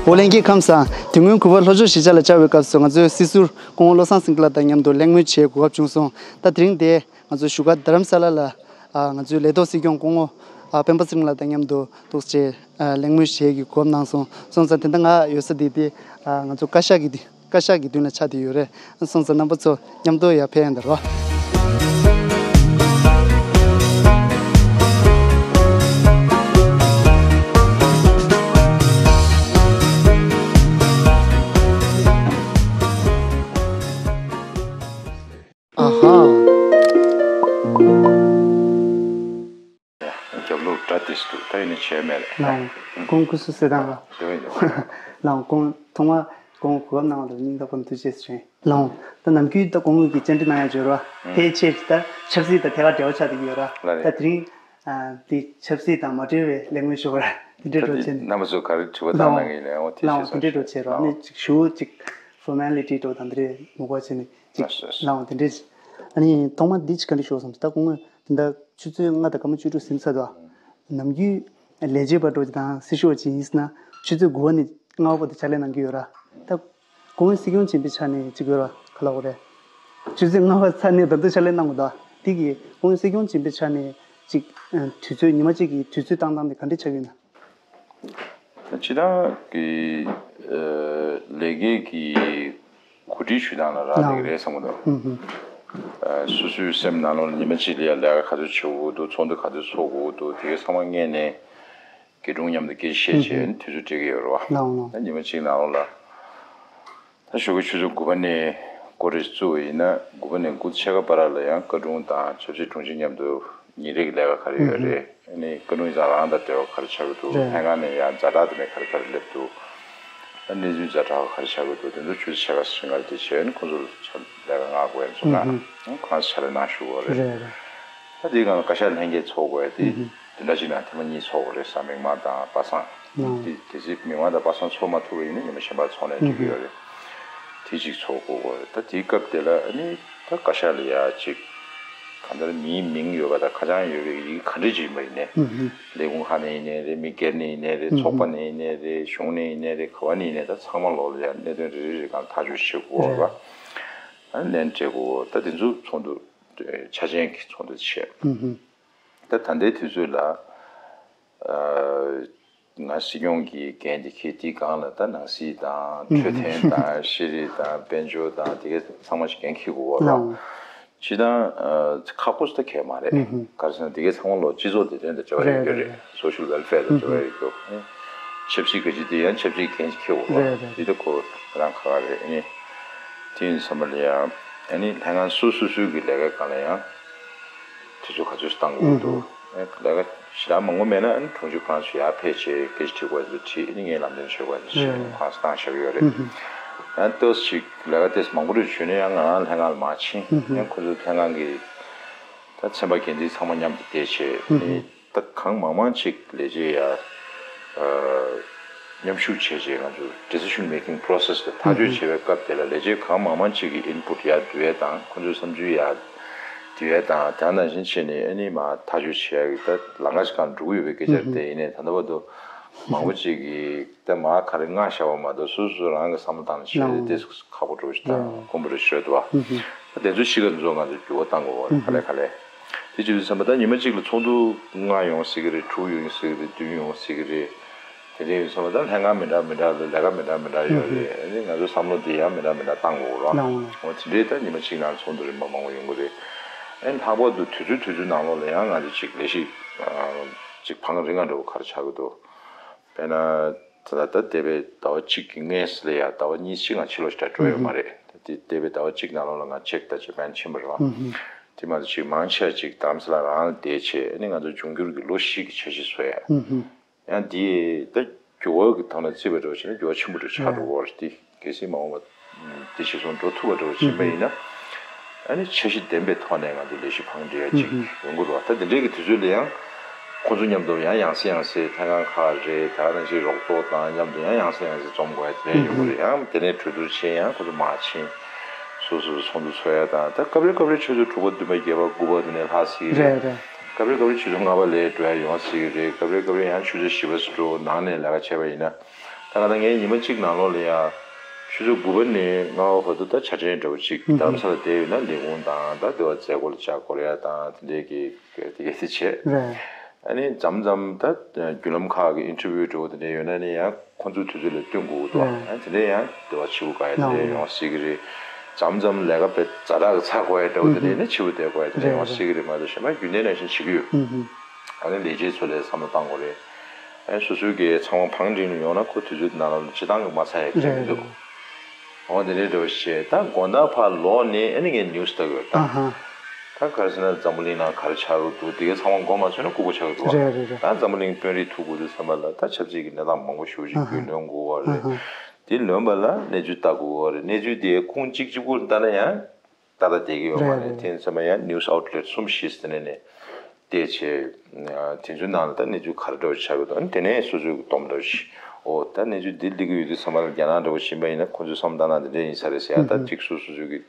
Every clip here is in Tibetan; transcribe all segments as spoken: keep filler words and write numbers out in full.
ཨོ་ལྷན་རྒྱས་ཁམས་བཟང་། དེ་སྔོན་གུས་པ་ལྷོ་ཕྱོགས་གཞིས་ཆགས་ལ་བཅར་བའི་སྐབས་སུ་ང་ཚོའི་སྲིད་ཟུར་སྐུ་ངོ་བློ་བཟང་སེང་གེ་ལགས་དང་མཉམ་དུ་གླེང་མོལ་བྱེད་གོ་སྐབས་བྱུང་སོང་། ད་དེ་རིང་འདིར་ང་ཚོ་བཞུགས་སྒར་རྡ་རམ་ས་ལ་ལ་ཨ་ང་ཚོའི་ལས་ཐོག་སྲིད་སྐྱོང་སྐུ་ངོ་ཨ་སྤེན་པ་ཚེ་རིང་ལགས་དང་མཉམ་དུ་འདུག་སེ་ཨ་གླེང་མོལ་བྱེད་ཀྱི་གོ་སྐབས་གནང་སོང་། སོང་ཙང་དེ་འདྲ་ང་ཡོད་ས་འདི་དེ་ཨ་ང་ཚོ་བཀའ་ཤག་གི་འདི་བཀའ་ཤག་གི་མདུན་ལ་ཆགས་བསྡད་ཡོད་རེད། སོང་ཙང་རྣམ་པ་ཚོ་མཉམ་དུ་ཡར་ཕེབས་ཡོང་དང་རོགས། ཨ་ཧ། རྒྱབ་ལོགས་སྒྲ་དེ་སུ་ད་ཡིན་ནས་བྱས་མེད་རེད། ལའང་། ཁོང་སྐུ་གཟུགས་གསལ་ཐང་ལ། དེ་བས་ཡོད། ལའང་ཁོང་ཐོག་མ་ཁོང་གོ་སྐབས་གནང་བ་ལ་སྙིང་ཐག་པ་ནས་ཐུགས་རྗེ་ཆེ་ཞུ། ལའང་ད་ནམ་རྒྱུན་ད་ཁོང་གིས་བཅར་འདྲི་གནང་ཡ་བརྗོད་རོགས། ཕལ་ཆེར་ད་ཆབ་སྲིད་དང་ཐད་ཀར་འབྲེལ་བ་ཆགས་བསྡད་ཀྱི་ཡོད་ར། ལ་ད་རེད། དེ་རིང་ཨ་འདི་ཆབ་སྲིད་དང་མ་འབྲེལ་བའི་གླེང་མོལ་ཞུ་བར་དེ་འདྲའི་ད་འགྲོ་དེ་ཆེན། རྣམ་པ་ཚོ་ག་རེ་དྲི་བ་བཏང་གནང་གི་ཡིན་ནའི་འོ་དེ་ལའང་ཞུ་དེ་འདྲའི་འགྲོ་ཆེ་རོགས། ནི་ཅིག་ཞུ་ཅིག་ཕོར་མལ་ལི་ཊི་འགྲོ་དང་དེ་འདྲའི་ངོ་རྒོལ་བྱས་ནས་ཅིག་ལའང་དེ་འདྲའི། ཨ་ནི་ཐོག་མ་འདི་ཅིག་ག་འདྲ་ཞུ་བསམ་ད་ཁོང་དེ་འདྲ་ཆུ་ཚོད་ལྔ་དང་སྐར་མ་བཅུ་དྲུག་ཟིན་ཚར་འདུག་ནམ་རྒྱུན་ལས་བྱེད་པ་འགྲོ་དང་སྲི་ཞུ་བ་ཅིག་ཡིན་ཟེར་ན་ཆུ་ཚོད་དགུ་པ་ནས་ལྔ་པ་བར་དུ་ཕྱག་ལས་གནང་གི་ཡོད་ར། ད་ཁོང་སྲིད་སྐྱོང་ཆེན་པོའི་ཆ་ནས་ཅིག་ཡོད་ར་ག་ལ་འོ་རེད། ཆུ་ཚོད་ལྔ་པ་ཚར་ནས་ད་དུང་ཕྱག་ལས་གནང་དགོས་འདུག་དེ་གིས་ཁོང་སྲིད་སྐྱོང་ཆེན་པོའི་ཆ་ནས་ཅིག་དུས་ཚོད་ཉི་མ་གཅིག་གི་དུས་ཚོད་བཏང་སྟངས་དེ་ག་འདྲ་ཆགས་ཡོད་ན། ད་སྤྱིར་བཏང་གི་ཨ་ལས་ཀའི་གི་གོ་སྒྲིག་ཞུ་སྟངས་ལ་རག་ལས་ཀྱི་རེད་བསམ་གྱི་འདུག་ཨ་སོ་སོའི་སེམས་ནང་ལོགས་ལ་ཉི་མ་གཅིག་ལ་ཡ་ལས་ཀ་ག་ཚོད་བྱེད་དགོས་འདུག་ཚོགས་འདུ་ག་ཚོད་ཚོགས་དགོས་འདུག་དེ་གའི་ཚང་མ་སྔོན་ནས་སྐྱིད་གྲོང་མཉམ་དུ་སྐད་ཆ་བཤད་བྱས་དུས་ཚོད་སྤྲད་ཀྱི་ཡོད་རེད་བ། ད་ཉི་མ་གཅིག་ནང་ལོགས་ལ། ད་ཞོགས་ཀའི་ཆུ་ཚོད་དགུ་པ་ནས་འགོ་རེ་བཙུགས་པ་ཡིན་ན་དགུ་པ་ནས་དགུ་ཕྱེད་ཀ་བར་ལ་ཡང་བཀའ་དྲུང་དང་ཆབ་སྲིད་དྲུང་ཆེ་མཉམ་དུ་ཉིན་རེ་གི་ལས་ཀ་ག་རེ་ཡོད་རེད། ཨ་ནི་བཀའ་དྲུང་ཡིན་ཙང་རང་དང་འབྲེལ་བ་ག་རེ་ཆགས་ཀྱི་འདུག་ལྷན་ཁང་ནས་ཡང་ཛ་དྲག་དེ་ནས་ག་རེ་ག་རེ་སླེབས་འདུག་ད་གནས་ཚུལ་ཛ་དྲག་ག་རེ་ཆགས་ཀྱི་འདུག་དེ་ཚོ་ཆུ་ཚོད་ཕྱེད་ཀ་ཕྱེད་ཀ་དེ་བྱས་ནས་ཁོང་ཚོར་ལས་ཀ་མངགས་དགོས་ཡིན་ཚུལ་ལ་ཁོང་རང་ཕྱག་ལས་གནང་ཞུ་དགོས་རེད། ད་དེའི་སྒང་ལ་བཀའ་ཤག་ལྷན་རྒྱས་ཚོགས་དགོས་ཡ་དེ། བདུན་ཕྲག་གཅིག་ནང་ཐེངས་མ་གཉིས་ཚོགས་དགོས་རེད་བསམ། མིག་དམར་དང་པ་སངས། དེ་དེ་ཚེ་མིག་དམར་དང་པ་སངས་ཚོགས་མ་ཐུབ་པ་ཡིན་ན་ཉི་མ་གཞན་པ་ཚོགས་ནའི་འགྲིག་གི་ཡོད་རེད། དེ་གཅིག་ཚོགས་དགོས་དགོས་རེད། ད་དེའི་སྐབས་དེ་ལ་ཨ་ནི་ད་བཀའ་ཤག་ལ་ཡ་གཅིག་གང་ལྟར་མིའི་མིང་ཡོད་པ་དང་ཁ་བྱང་ཡོད་པའི་ཡི་གེ་ག་འདྲ་ཅིག་ཡིན་པ་ཡིན་ནའི། ལས་ཁུངས་ཁག་ནས་ཡིན་ནའི་རེད། མི་སྒེར་ནས་ཡིན་ནའི་རེད། ཚོགས་པ་ནས་ཡིན་ནའི་རེད། གཞུང་ནས་ཡིན་ནའི་རེད། ག་བ་ནས་ཡིན་ནའི་ད་ཚང་མ་ལོག་ལ་ཡ་གནད་དོན་རེ་རེ་རེ་སྒང་ཐག་གཅོད་བྱེད་དགོས་པ། ཨ་ནི་ལན་སྤྲད་དགོས། ད་དེ་ཚོ་ཚོགས་འདུ་ཆ་ཆེན་གྱི་ཚོགས་འདུ་བྱས། ད་ད་ལྟའི་དུས་ཚོད་ལ་ཨ་ང་སྲིད་སྐྱོང་གི་འགན་དེ་འཁྱེར་དེའི་སྒང་ལ་ད་ནང་སྲིད་དང་འཕྲོད་བསྟེན་དང་ཤེས་རིག་དང་དཔལ་འབྱོར་དང་དེ་གའི་ཚང་མ་ཞིག་འགན་འཁྱེར་དགོས་པ་རེད། སྤྱིར་བཏང་ཨ་ཁག་པོ་ཞིག་ད་གང་ཡང་མ་རེད། ག་རེ་ཟེར་ན་དེ་གའི་ཚང་མ་ལོ་སྤྱི་ཚོགས་བདེ་དོན་དང་འབྲེལ་བ་ཡོད་རྒྱུ་རེད། Social welfare་དང་འབྲེལ་བ་ཡོད་རྒྱུ། ཆབ་སྲིད་ག་ཅིག་དེ་ཡང་ཆབ་སྲིད་འགན་ཞིག་འཁྱེར་དགོས་པ་རེད། དེ་ད་ཁོ་རང་ཁག་ཁག་རེད། ཨ་ནི་དེ་ཡིན་ཙམ་པ་ལ་ཡང་ཨ་ནི་ལྷན་ཁང་སོ་སོ་སོའི་གི་ལས་ཀའི་སྒང་ལ་ཡང་དུས་ཚོད་ག་ཚོད་བཏང་དགོས་འདུག་ཨ་ལས་ཀ་ཞེ་དྲག་མང་པོ་མེད་ན་ཨ་ནི་དྲུང་ཆེ་ཁོ་རང་ཚོ་ཡར་ཕེབས་བྱས་སྐད་ཆ་དྲི་དགོས་ཚོ་དྲིས། ཨ་ནི་ངས་ལམ་སྟོན་བྱེད་དགོས་ཚོ་བྱས། ཨ་ནི་ཁོ་རང་ཚོ་བཏང་བཞག་གི་ཡོད་རེད། ཡང་ཏོག་ཙམ་ཅིག་ལས་ཀ་ཏོག་ཙམ་མང་པོ་རེ་བྱུང་ན་ཡང་ང་རང་ལྷན་ཁང་ལ་མར་ཕྱིན། ཡང་ཁོ་ཚོ་ལྷན་ཁང་གི་ད་ཚན་པ་འགན་འཛིན་ཚང་མ་མཉམ་དུ་བསྡད་བྱས། ཨ་ནི་ད་གང་མང་མང་ཅིག་ལས་བྱེད་ཡ་ཨ་མཉམ་ཞུགས་བྱས་བྱས་ང་ཚོ་decision making process་ལ་ཐག་གཅོད་བྱེད་པའི་སྐབས་དེ་ལ་ལས་བྱེད་གང་མང་མང་ཅིག་གི་input་ཡར་བསྡུ་ཡས་དང་ཁོ་ཚོའི་བསམ་ཚུལ་ཡར་བསྡུ་ཡས་དང་དེ་ནང་བཞིན་བྱས་ནས་ཨ་ནི་མར་ཐག་གཅོད་བྱེད་ཡས་ཀྱི་ད་ལམ་ཁ་ཞིག་སྒང་འགྲོ་གི་ཡོད་པའི་སྐད་ཆ་རེད། དེ་ཡིན་ནའི་ད་ལྟ་བར་དུ་མང་པོ་ཅིག་གིས་ད་མར་ག་རེ་མངགས་བཞག་པ་མ་གཏོགས་སོ་སོ་རང་གི་བསམ་བློ་བཏང་ནས་བྱས་ཏེ་ཁག་པོ་འགྲོ་ཞིག་དང་དཀོན་པོ་རེད་ཞུ་འདུག་བ། ད་དེ་ཚོའི་གཤིས་ཀ་དེ་ཚོ་ང་ཚོས་འགྱུར་བ་གཏང་དགོས་པ་རེད། ག་ལེ་ག་ལེ། དེ་བྱེད་དུས་ཙམ་པ་ད་ཉི་མ་གཅིག་ལ་ཚོགས་འདུ་ལྔ་ཡོང་སྲིད་ཀྱི་རེད། དྲུག་ཡོང་སྲིད་ཀྱི་རེད། བདུན་ཡོང་སྲིད་ཀྱི་རེད། དེ་འདྲ་ཡོད་ཙམ་པ་ད་ལྷན་ཁང་མི་འདྲ་མི་འདྲ་ལ་ལས་ཀ་མི་འདྲ་མི་འདྲ་ཡོད་རེད། ཨ་ནི་ང་ཚོའི་བསམ་བློ་དེ་ཡང་མི་འདྲ་མི་འདྲ་གཏང་དགོས་རེད། འོ་དེ་འདྲའི་ད་ཉི་མ་གཅིག་ནང་ཚོགས་འདུ་རིམ་པ་མང་པོ་ཡོང་གི་རེད། ཨ་ནི་ལྷག་པར་དུ་དུས་ཚོད་དུས་ཚོད་ནང་ལོགས་ལ་ཡང་ང་ཚོ་ཅིག་ལས་གཞི་ཅིག་བང་རིང་ང་འགྲོ་བ་ག་རེ་ཆགས་ཀྱི་འདུག་དཔེར་ན། ད་ལྟ་འདས་པའི་ཟླ་བ་གཅིག་གི་སྔས་ལ་ཡ་ཟླ་བ་གཉིས་ཤིག་ང་ཕྱི་ལོགས་ཤིག་འགྲོ་ཡོད་མ་རེད། ད་དེ་འདས་པའི་ཟླ་བ་གཅིག་ནང་ལོགས་ལ་ང་ཅེག་དང་ཇ་པན་ཕྱིན་པ་རེད་བ། དེ་མ་གཏོགས་ཅིག་མང་ཆེ་བ་ཅིག་རྡ་རམ་ས་ལ་རང་ལ་བསྡད་བྱས་ཨ་ནི་ང་ཚོ་འབྱུང་འགྱུར་གྱི་ལོ་བཞི་གི་འཆར་གཞི་བཟོ་ཡ། ཡང་དེ་ད་འགྱུར་བ་གི་ཐོག་ནས་བརྩིས་པ་འདྲ་བ་བྱས་ན་འགྱུར་བ་ཆེན་པོ་འདྲ་ཆགས་འགྲོ་གི་རེད་དེ། གལ་སྲིད་མ་འོངས་པ་དེ་ཞིག་སོང་འགྲོ་ཐུབ་པ་འདྲ་བོ་ཕྱིན་པ་ཡིན་ན། ཨ་ནི་འཆར་གཞི་ལྡན་པའི་ཐོག་ནས་ང་ཚོ་ལས་གཞི་བང་སྒྲིག་ཡ་གཅིག་ཡོང་གི་རེད་བ། ད་དེ་འདྲའི་གི་དུས་ཚོད་ལ་ཡང་ཁོ་ཚོ་མཉམ་དུ་ཡང་ཡང་སེ་ཡང་སེ་ལྷན་ཁང་ཁག་རེད། ད་ནང་བཞིན་རོགས་ཚོགས་དང་མཉམ་དུ་ཡང་ཡང་སེ་ཡང་སེ་འཛོམས་དགོས་ཡ་དེ་འདྲ་ཡོང་གི་རེད། ཡང་དེ་ནས་གྲོས་བསྡུར་བྱས་ཡང་ཁོ་ཚོ་མར་ཕྱིན། སོ་སོ་ཚོགས་འདུ་ཚོགས་ཡ་དང་ད་སྐབས་རེ་སྐབས་རེ་ཆུ་ཚོད་དྲུག་པ་བདུན་པ་བརྒྱད་པ་དགུ་པ་དེ་ནས་ལྷག་སྲིད་རེད། སྐབས་རེ་སྐབས་རེ་ཆུ་ཚོད་ལྔ་པ་ལས་འགྲོ་ཡ་ཡོང་སྲིད་རེད། སྐབས་རེ་སྐབས་རེ་ཡང་ཆུ་ཚོད་བཞི་པ་ཙམ་འགྲོ་ནང་ནས་ལས་ཀ་བྱས་པ་ཡིན་ན། ད་ང་ད་ངས་ཉི་མ་གཅིག་ནང་ལོགས་ལ་ཡ། ཆུ་ཚོད་དགུ་པ་ནས་ལྔ་པ་བར་དུ་ད་ཆ་འཕྲིན་འདྲ་བོ་ཅིག་ཨུ་ཧུ། རྡ་རམ་ས་ལ་བསྡད་ཡོད་ན་ལས་ཁུངས་དང་ད་དེ་བ་མཛད་སྒོ་ལ་བཅར་དགོས་རེད་ཡ་དང་དེ་འདྲའི་གི་དེ་གས་དེ་བྱས། རེད། ཨ་ནི་མཚམས་མཚམས་ད་བརྒྱུད་ལམ་ཁག་གི་ཨིན་ཊར་བིའུ་འདྲ་བོ་དེ་འདྲ་ཡོད་ན་ནི་ཡང་ཁོང་ཚོའི་དུས་ཚོད་ལ་བསྟུན་དགོས་འདུག་རེད། ཨ་དེ་འདྲ་ཡང་དེ་བ་བྱེད་དགོས་ག་ཡ་དེ་འདྲ་ཡོང་སྲིད་ཀྱི་རེད། མཚམས་མཚམས་ལས་ཀ་དཔེ་ཛ་དྲག་གི་ཚ་དགོས་ཡ་འདྲ་བོ་དེ་འདྲ་ཡིན་ན་ཕྱི་པོ་བསྡད་དགོས་ཡ་དེ་འདྲ་ཡོང་སྲིད་ཀྱི་རེད་མ་གཏོགས་གཞན་པ་རྒྱུན་ལྡན་ནང་བཞིན་བྱེད་ཀྱི་ཡོད། ཨ་ནི་ལས་བྱེད་ཚོ་ལ་བསམ་བློ་བཏང་དགོས་རེད། ཨ་ནི་སོ་སོའི་གི་ཚང་མ་བང་སྒྲིག་ནས་ཡོང་ན་ཁོ་དུས་ཚོད་ནང་ལ་སྤྱི་བཏང་གི་མ་ཚར་ཡ་གལ་མི་འདུག་འོ་དེ་འདྲའི་འདྲ་བོ་བཤད། ད་དགོང་དག་ཕར་ལོག་ནས་ཨ་ནི་ངས་ནིའུ་སི་ལྟ་གི་ཡོད་ད། ད་ག་རེ་ཟེར་ན་འཛམ་བུ་གླིང་ནང་ག་རེ་ཆགས་ཀྱི་འདུག་དེ་གའི་ཚང་མ་མགོ་མ་ཚོས་ན་ལྐུགས་པ་ཆགས་ཀྱི་འདུག་རེད་རེད་རེད། ད་འཛམ་བུ་གླིང་དཔོན་རིགས་ཐུག་དགོས་དུས་ཙམ་པ་ལ་ད་ཆབ་སྲིད་ཀྱི་གནས་སྟངས་མང་པོ་ཞེ་པོ་ཅིག་རྒྱུས་ལོན་དགོས་པ་རེད། དེ་ལོན་པ་ལ་གནས་ཚུལ་ལྟ་དགོས་པ་རེད། གནས་ཚུལ་དེ་ཁུངས་གཅིག་གཅིག་པུར་ལྟ་ན་ཡང་། ཏག་ཏག་བསྡད་ཀྱི་ཡོད་མ་རེད། རེད་རེད། དེ་ཡིན་ཙང་ཡང་ནིའུ་སི་ཨའུ་ཊི་ལེ་ཊི་གསུམ་བཞི་ཙམ་ནས་ནས་བལྟས་བྱས། དེ་ཚོའི་ནང་ལ་ད་གནས་ཚུལ་ག་རེ་འདྲ་བོ་ཆགས་ཀྱི་འདུག་དེ་ནས་སོ་སོའི་སྡོམ་འདྲ་བོ་ཞིག་འོ་ད་གནས་ཚུལ་འདི་སླེབས་ཀྱི་ཡོད་དུས་ཙམ་པ་ལ་རྒྱ་ནག་འདྲ་བོ་ཞིག་ཡིན་པ་ཡིན་ན་ཁོ་ཚོའི་བསམ་བློ་བཏང་ན་འདི་འདྲ་ཡིན་ས་རེད་ཟེར་ཡ། ད་གཅིག་སོ་སོ་སོ་སོའི་གི་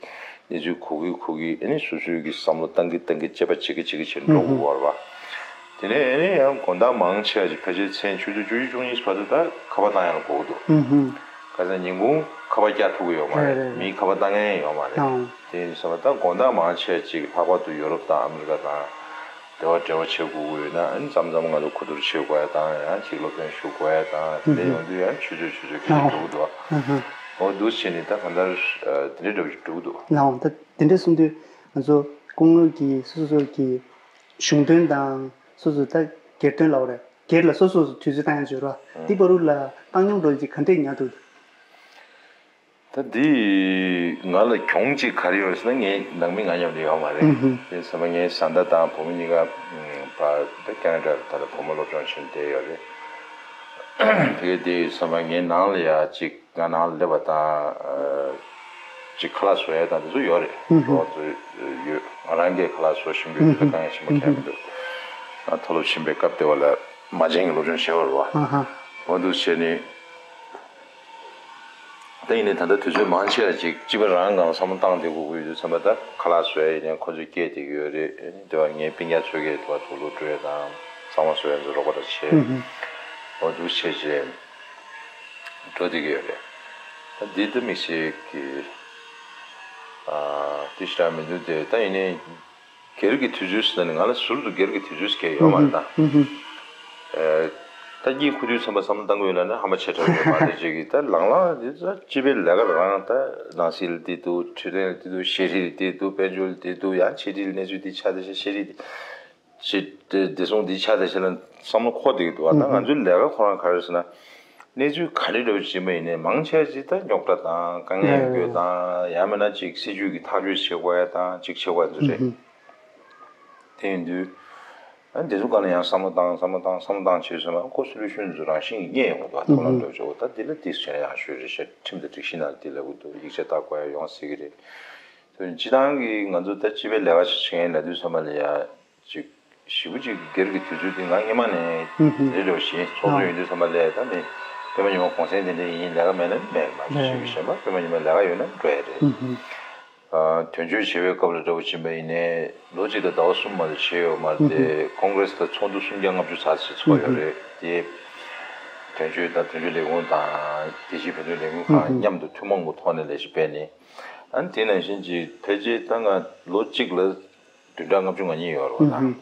གནས་ཚུལ་གོ་གི་གོ་གི་ཨ་ནི་སོ་སོའི་གི་བསམ་བློ་བཏང་གི་བཏང་གི་དཔྱད་པ་བྱེད་གི་བྱེད་གི་བྱེད་འགྲོ་དགོས་པ་རེད་པ། དེ་ནས་ཨ་ནི་ཡང་དགོང་དག་མང་ཆེ་བ་ཞིག་ཕལ་ཆེར་མཚན་ཆུ་ཚོད་བཅུ་གཅིག་བཅུ་གཉིས་བར་དུ་ད་ཁ་པར་བཏང་ཡ་ལ་གོ་གི་འདུག་ཁ་སང་ཉིན་གུང་ཁ་པར་བཀྱག་ཐུབ་ཀྱི་ཡོད་མ་རེད། རེད་རེད། མིའི་ཁ་པར་བཏང་མཁན་ཡོད་མ་རེད། ཨང་། དེ་ཡིན་ཙང་ད་དགོང་དག་མང་ཆེ་ཅིག་ལྷག་པར་དུ་ཡོ་རོབ་དང་ཨ་མི་རི་ཀ་དང་འབྲེལ་བ་འབྲེལ་བ་བྱེད་དགོས་ཀྱི་ཡོད་ན་ཨ་ནི་མཚམས་མཚམས་ང་ཚོ་གོ་བསྡུར་བྱེད་དགོས་ཡ་དང་ཡང་ཅིག་སློབ་སྟོན་ཞུ་དགོས་ཡ་དང་དེ་འདྲ་ཡོང་དུས་ཡང་ཆུ་ཚོད་ཆུ་ཚོད་ཁྱེར་ནས་འགྲོ་གི་འདུག་འོ་འདུག་བྱས་ནས་ད་གང་ལྟར་དེ་འདྲའི་འདྲ་བོ་ཞིག་འགྲོ་གི་འདུག་ལའང་ད་དེ་འདྲ་གསུངས་དུས་ང་ཚོ་སྐུ་ངོ་གིས་སོ་སོ་གི་གཞུང་དོན་དང་སོ་སོ་ད་སྒེར་དོན་ལབ་རེད། སྒེར་ལ་སོ་སོ་སོ་དུས་ཚོད་བཏང་ཡ་བརྗོད་ར་འདི་བར་དུ་ལ་བཏང་སྙོམས་འགྲོ་གི་ག་འདྲས་ཉར་འདུག་ད་འདི་ང་ལ་གྱོང་གཅིག་ག་རེ་ཡོད་ཟེར་ན་ངའི་ནང་མི་ང་མཉམ་དུ་ཡོད་མ་རེད། ཨུ་ཧུ། དེ་ཙམ་པ་ངའི་བཟའ་ཟླ་དང་བུ་མོ་གཉིས་ཀ་ཕར་ད་ཁེ་ན་ཌ་ལ་ད་ལྟ་བུ་མོ་སློབ་སྦྱོང་བྱེད་བསྡད་ཡོད་རེད། དེ་ག་དེ་ཙམ་པ་ངའི་ནང་ལ་ཡ་གཅིག་ང་ནང་ལ་སླེབས་པ་དང་ཅིག་ཁ་ལག་བཟོ་ཡ་དང་དེ་ཚོ་ཡོད་རེད། ཨུ་ཧུ། འགྲོ་བ་ཚོ་ཡོད། ང་རང་གིས་ཁ་ལག་བཟོ་ཤེས་ཀྱི་ཡོད། དེ་ལ་དཀའ་ངལ་ཆེན་པོ་གང་ཡང་མི་འདུག་ང་མཐོ་སློབ་ཕྱིན་པའི་སྐབས་དེ་བ་ལ་མ་བྱན་གྱི་སློབ་སྦྱོང་བྱས་པ་རེད་བ། ཨ་ཧ། འོ་འདུག་བྱས་ནས། ད་ཡིན་ནའི་ད་ལྟ་དུས་ཚོད་མང་ཆེ་བ་ཅིག་སྤྱི་པ་རང་སྒང་བསམ་བློ་བཏང་བསྡད་དགོས་ཀྱི་ཡོད་དུས་ཙམ་པ་ད་ཁ་ལག་བཟོ་ཡ་ཡིན་ནའི་ཁོ་ཚོས་སྐྱེལ་བསྡད་ཀྱི་ཡོད་རེད། དེ་བ་ངའི་སྤུན་ཀྱག་ཚོ་གིས་དུ་བ་དུག་ལོག་འགྲོ་ཡ་དང་གཙང་མ་བཟོ་ཡ་ཚོ་རོགས་པ་འདྲ་བྱས། འོ་འདུག་བྱས་བྱས་འགྲོ་བསྡད་ཀྱི་ཡོད་རེད། ད་འདི་ད་དམིགས་བསལ་གྱི་ཨ་དེ་ཞེ་དྲག་མི་འདུག་དེ་ད་ཡིན་ནའི། སྒེར་གྱི་དུས་ཚོད་ཟེར་ནས་ང་ལ་ཟུར་དུ་སྒེར་གྱི་དུས་ཚོད་ཟེར་མཁན་ཡོད་མ་རེད་ད། ཨུ་ཧུ། ཨེ། ད་གཉིད་ཁུག་དུས་ཙམ་པ་བསམ་བློ་བཏང་གི་ཡོད་ལབ་ན་ཧ་མ་ཆེ་དྲགས་ཡོད་མ་རེད་ཅིག་གིས་ད་ལང་ལང་འདི་ཚོ་སྤྱི་པའི་ལས་ཀ་རང་ད་ནང་སྲིད་ལ་བལྟས་འདུག་འཕྲོད་བསྟེན་ལ་བལྟས་འདུག་ཤེས་རིག་ལ་བལྟས་འདུག་དཔལ་འབྱོར་ལ་བལྟས་འདུག་ཡང་ཕྱི་དྲིལ་གནས་ཚུལ་འདི་ཆགས་བསྡད་ཤག་ཤེས་རིག་འདི་ཅིག་བདེ་སྲུང་འདི་ཆགས་བསྡད་ཤག་ལ་བསམ་བློ་འཁོར་བསྡད་ཀྱི་འདུག་ཨ་ད་ང་ཚོའི་ལས་ཀ་ཁོ་རང་ག་རེ་ཟེར་ན་གནས་ཚུལ་ག་རེ་འདྲ་བོ་ཅིག་ཡིན་པ་ཡིན་ནའི་མང་ཆེ་བ་ཅིག་ད་རྙོག་དྲ་དང་དཀའ་ངལ་ཡོང་རྒྱུ་དང་ཡང་མིན་ན་ཅིག་སྲིད་ཇུས་ཀྱི་ཐག་གཅོད་བྱེད་དགོས་ཡ་དང་ཅིག་བྱེད་དགོས་ཡ་ཚོ་རེད། དེ་ཡིན་དུས། ཨ་འདི་ཚོ་སྒང་ལ་ཡང་བསམ་བློ་བཏང་བསམ་བློ་བཏང་བསམ་བློ་བཏང་བྱས་སོང་ན་ཁོ་སོ་ལུ་ཤུན་ཚོ་རང་བཞིན་གྱིས་རྙེད་ཡོང་གི་འདུག་ཨ་ཐབས་ལམ་འདྲ་བོ་ཅིག་འོ་ད་འདི་ལ་འདི་བྱས་ན་ཡག་ཤོས་རེད་ཤག་ཁྲིམས་དང་སྒྲིག་གཞི་ནང་ལ་འདི་ལབ་ཀྱི་འདུག་ཡིག་ཆ་བལྟ་དགོས་ཡ་ཡོང་སྲིད་ཀྱི་རེད། དོན་སྤྱི་བཏང་གི་ང་ཚོ་ད་སྤྱི་པའི་ལས་ཀ་ཞིག་བྱེད་མཁན་ལབ་དུས་ཙམ་པ་ལ་ཡ་ཅིག་ཞེ་པོ་ཅིག་སྒེར་གྱི་དུས་ཚོད་འདི་ང་སྔོན་མ་ནས་ཧུམ་ཧུམ་རེད་འགྲོ་བཞིན་ཚོགས་གཙོ་ཡིན་དུས་ཙམ་པ་ལ་ད་ནི་པད་མ་ཉི་མ་གུང་སེང་དེ་འདྲ་ཡིན་ལས་ཀ་མེད་ན་མེད་མ་གཏོགས་ཞེ་པོ་གཞན་པ་པད་མ་ཉི་མ་ལས་ཀ་ཡོད་ན་འགྲོ་ཡ་རེད། ཨ་དོན་གཅོད་བྱེད་པའི་སྐབས་ལ་འདྲ་བོ་ཕྱིན་པ་ཡིན་ནའི་ལོ་གཅིག་དང་ཟླ་བ་གསུམ་མ་གཏོགས་བྱས་ཡོད་མ་རེད་དེ། ཀོང་ཀྲེས་དང་ཚོགས་འདུ་སུམ་བརྒྱ་ལྔ་བཅུ་ཙམ་ཞིག་ཚོགས་ཡོད་རེད་དེ། དོན་གཅོད་དང་དོན་གཅོད་ལས་ཁུངས་དང་རྒྱལ་སྤྱིའི་བོད་དོན་ལས་ཁུངས་ཁག་མཉམ་དུ་ཐུན་མོང་གི་ཐོག་ནས་ལས་གཞི་སྤེལ་ནས། ཨ་ནི་དེ་ནང་བཞིན་གྱི་ཕལ་ཆེར་ད་ང་ལོ་གཅིག་ལ་བདུན་ཕྲག་ལྔ་བཅུ་ང་གཉིས་ཡོད་རེད་བ་ན།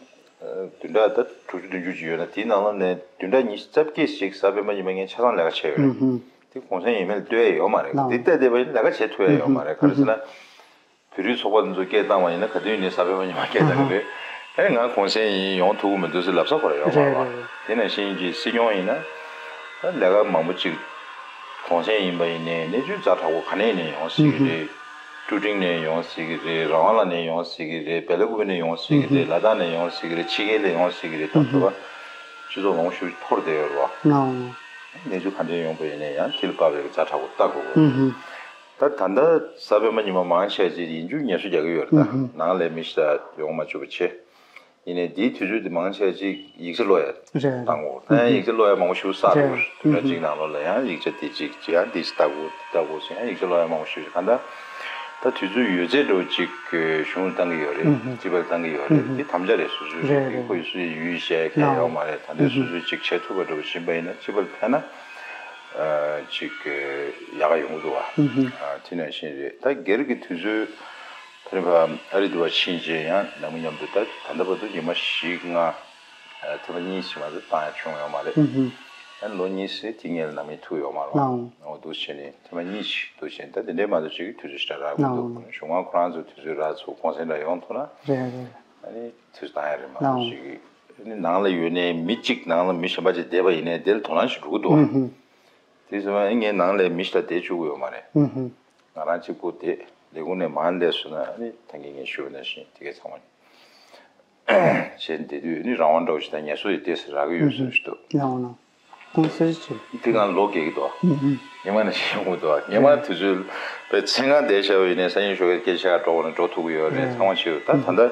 བདུན་ཕྲག་ད་དྲུག་ཅུ་བདུན་ཅུ་ཅིག་ཡོད་ན་དེའི་ནང་ལོགས་ནས་བདུན་ཕྲག་ཉི་ཤུ་རྩ་བརྒྱད་ཞིག་གཟའ་སྤེན་པ་ཉི་མ་ངས་ཆ་ཚང་ལས་ཀ་བྱས་ཡོད་རེད། དེ་གུང་སེང་ཡིན་མིན་ལ་ལྟོས་ཡ་ཡོད་མ་རེད། དེ་ལྟ་བསྡད་པ་ཡིན་ན་ལས་ཀ་བྱེད་ཐུབ་ཡ་ཡོད་མ་རེད། ག་རེ་ཟེར་ན། བོད་རིགས་ཚོགས་པ་དེ་ཚོ་སྐད་བཏང་བ་ཡིན་ན་ག་དུས་ཡིན་ནའི་གཟའ་སྤེན་པ་ཉི་མ་སྐད་བཏང་གི་རེད། ཨ་ནི་ང་གུང་སེང་ཡིན་ཡོང་ཐུབ་ཀྱི་མི་འདུག་ཟེར་ལབ་ས་ཁོ་རང་ཡོད་མ་རེད་བ། དེ་ནང་བཞིན་གྱི་སྲིད་སྐྱོང་ཡིན་ན། ད་ལས་ཀ་མང་པོ་ཅིག་གུང་སེང་ཡིན་པ་ཡིན་ནའི་གནས་ཚུལ་ཛ་དྲག་པོ་ག་ནས་ཡིན་ནའི་ཡོང་སྲིད་ཀྱི་རེད། ཀྲུ་ཀྲིང་ནས་ཡོང་སྲིད་ཀྱི་རེད། རང་དབང་ལ་ནས་ཡོང་སྲིད་ཀྱི་རེད། བེ་ལ་ཀུ་པེ་ནས་ཡོང་སྲིད་ཀྱི་རེད། ལ་དྭགས་ནས་ཡོང་སྲིད་ཀྱི་རེད། ཕྱི་རྒྱལ་ལས་ཡོང་སྲིད་ཀྱི་རེད། ད་དུ་བ་སྤྱི་ཚོགས་མང་པོ་ཞིག་འཐོར་བསྡད་ཡོད་རེད་བ། གནས་ཚུལ་ག་འདྲ་ཡོང་པ་ཡིན་ནའི་ཡང་དེ་ལ་དཔག་པའི་ཛ་དྲག་པོ་ལྟ་དགོས་ཀྱི་རེད། ད་ད་ལྟ་གཟའ་སྤེན་པ་ཉི་མ་མང་ཆེ་བ་ཅིག་ཡིན་རྒྱུ་ངལ་གསོ་རྒྱག་གི་ཡོད་རེད་ད། ནང་ལ་མི་ཞིག་ད་ཡོང་མ་བཅུག་པ་བྱས། ཡིན་ནའི་དེའི་དུས་ཚོད་དེ་མང་ཆེ་བ་ཅིག་ཡིག་ཆ་ཀློག་ཡ་བཏང་དགོས། ད་ཡང་ཡིག་ཆ་ཀློག་ཡ་མང་པོ་ཞིག་བསགས་འདུག་བདུན་ཕྲག་གཅིག་ནང་ལོགས་ལ་ཡང་ཡིག་ཆ་དེ་གཅིག་ཅིག་ཡང་དེ་ཞིག་ལྟ་དགོས་དེ་ལྟ་དགོས་ཟེར་ཡང་ཡིག་ཆ་ཀློག་ཡ་མང་པོ་ཞིག་ག་འདྲ། ད་དུས་ཚོད་ཡོད་ཚད་འདྲ་བོ་ཅིག་གཞུང་ལ་བཏང་གི་ཡོད་རེད། སྤྱི་པར་བཏང་གི་ཡོད་རེད། དེ་དམ་བཅའ་རེད། སོ་སོའི་རེད། ཁོ་ཡི་སོ་སོའི་ཡུལ་གཞན་གང་ཡོད་མ་རེད། ད་ལྟའི་སོ་སོའི་ཅིག་བྱེད་ཐུབ་པ་འདྲ་བོ་ཡིན་པ་ཡིན་ན་སྤྱི་པར་ཕན་ན། ཅིག་ཡག་ག་ཡོང་གི་འདུག་བ། དེ་ནང་བཞིན་རེད། ད་སྒེར་གྱི་དུས་ཚོད་ཕ་རི་ཕ་ཨ་རི་འདི་བ་ཕྱིན་རྗེས་ཡང་ནང་མི་མཉམ་དུ་ད་ད་ལྟ་བར་དུ་ཉི་མ་བཞི་ལྔ་ཐེངས་མ་གཉིས་ཤིག་མ་གཏོགས་བཏང་ཡ་བྱུང་ཡོད་མ་རེད། ཡང་ལོ་གཉིས་ཟེར་དེ་ངས་ནང་མི་ཐུག་ཡོད་མ་རེད་བ། འོ་འདུག་བྱས་ནས་ཐེངས་མ་གཉིས་ཤིག་འདུག་བྱས་ནས་ད་དེ་འདྲའི་མ་གཏོགས་ཅིག་དུས་ཚོད་ཞེ་དྲག་རག་གི་འདུག་ཞོགས་པ་ཁོ་རང་ཚོ་དུས་ཚོད་རག་ཚུགས་གུང་སེང་འདྲ་ཡོང་ཐུབ་ན། རེད་རེད། ཨ་ནི་དུས་བཏང་ཡ་རེད་མ་གཏོགས་ཅིག་ཨ་ནི་ནང་ལ་ཡོད་ནའི་མི་གཅིག་ནང་ལ་མི་གཞན་པ་ཅིག་བསྡད་པ་ཡིན་ནའི་དེ་ལ་དོ་སྣང་ཞིག་འགྲོ་གི་འདུག་བ། དེ་ཚོ་ཨ་ནི་ངའི་ནང་ལ་མི་ཞིག་ལ་བསྡད་བཅུག་གི་ཡོད་མ་རེད། ང་རང་གཅིག་པུ་བསྡད་ལས་ཁུངས་ནས་མར་སླེབས་སོང་ན་ཨ་ནི་ད་གིན་ངས་ཞུས་པ་ནང་བཞིན་དེ་གའི་ཚང་མ་བྱས་བསྡད་དུས་ཨ་ནི་རང་དབང་འདྲ་བོ་ཞིག་དང་ངལ་གསོ་ཡི་ཏོག་ཙམ་རག་གི་ཡོད་བཟོ་ཞིག་འདུག་ལའོ་ལའོ། ཁོང་གསལ་བཤད་བྱེད། དེ་སྒང་ལོ་རྒས་ཀྱི་འདུག་ཉི་མ་ནས་ཤེས་ཡོང་གི་འདུག་ཉི་མ་དུས་ཚོད་པའི་མཚན་གང་བསྡད་བཞག་པ་ཡིན་ནའི་སང་ཉིན་ཞོགས་ཀས་སྐད་ཆ་འགྲོ་བ་ན་འགྲོ་ཐུབ་ཀྱི་ཡོད་རེད། ཚང་མ་བྱེད་ཡོད། ད་ད་ལྟ་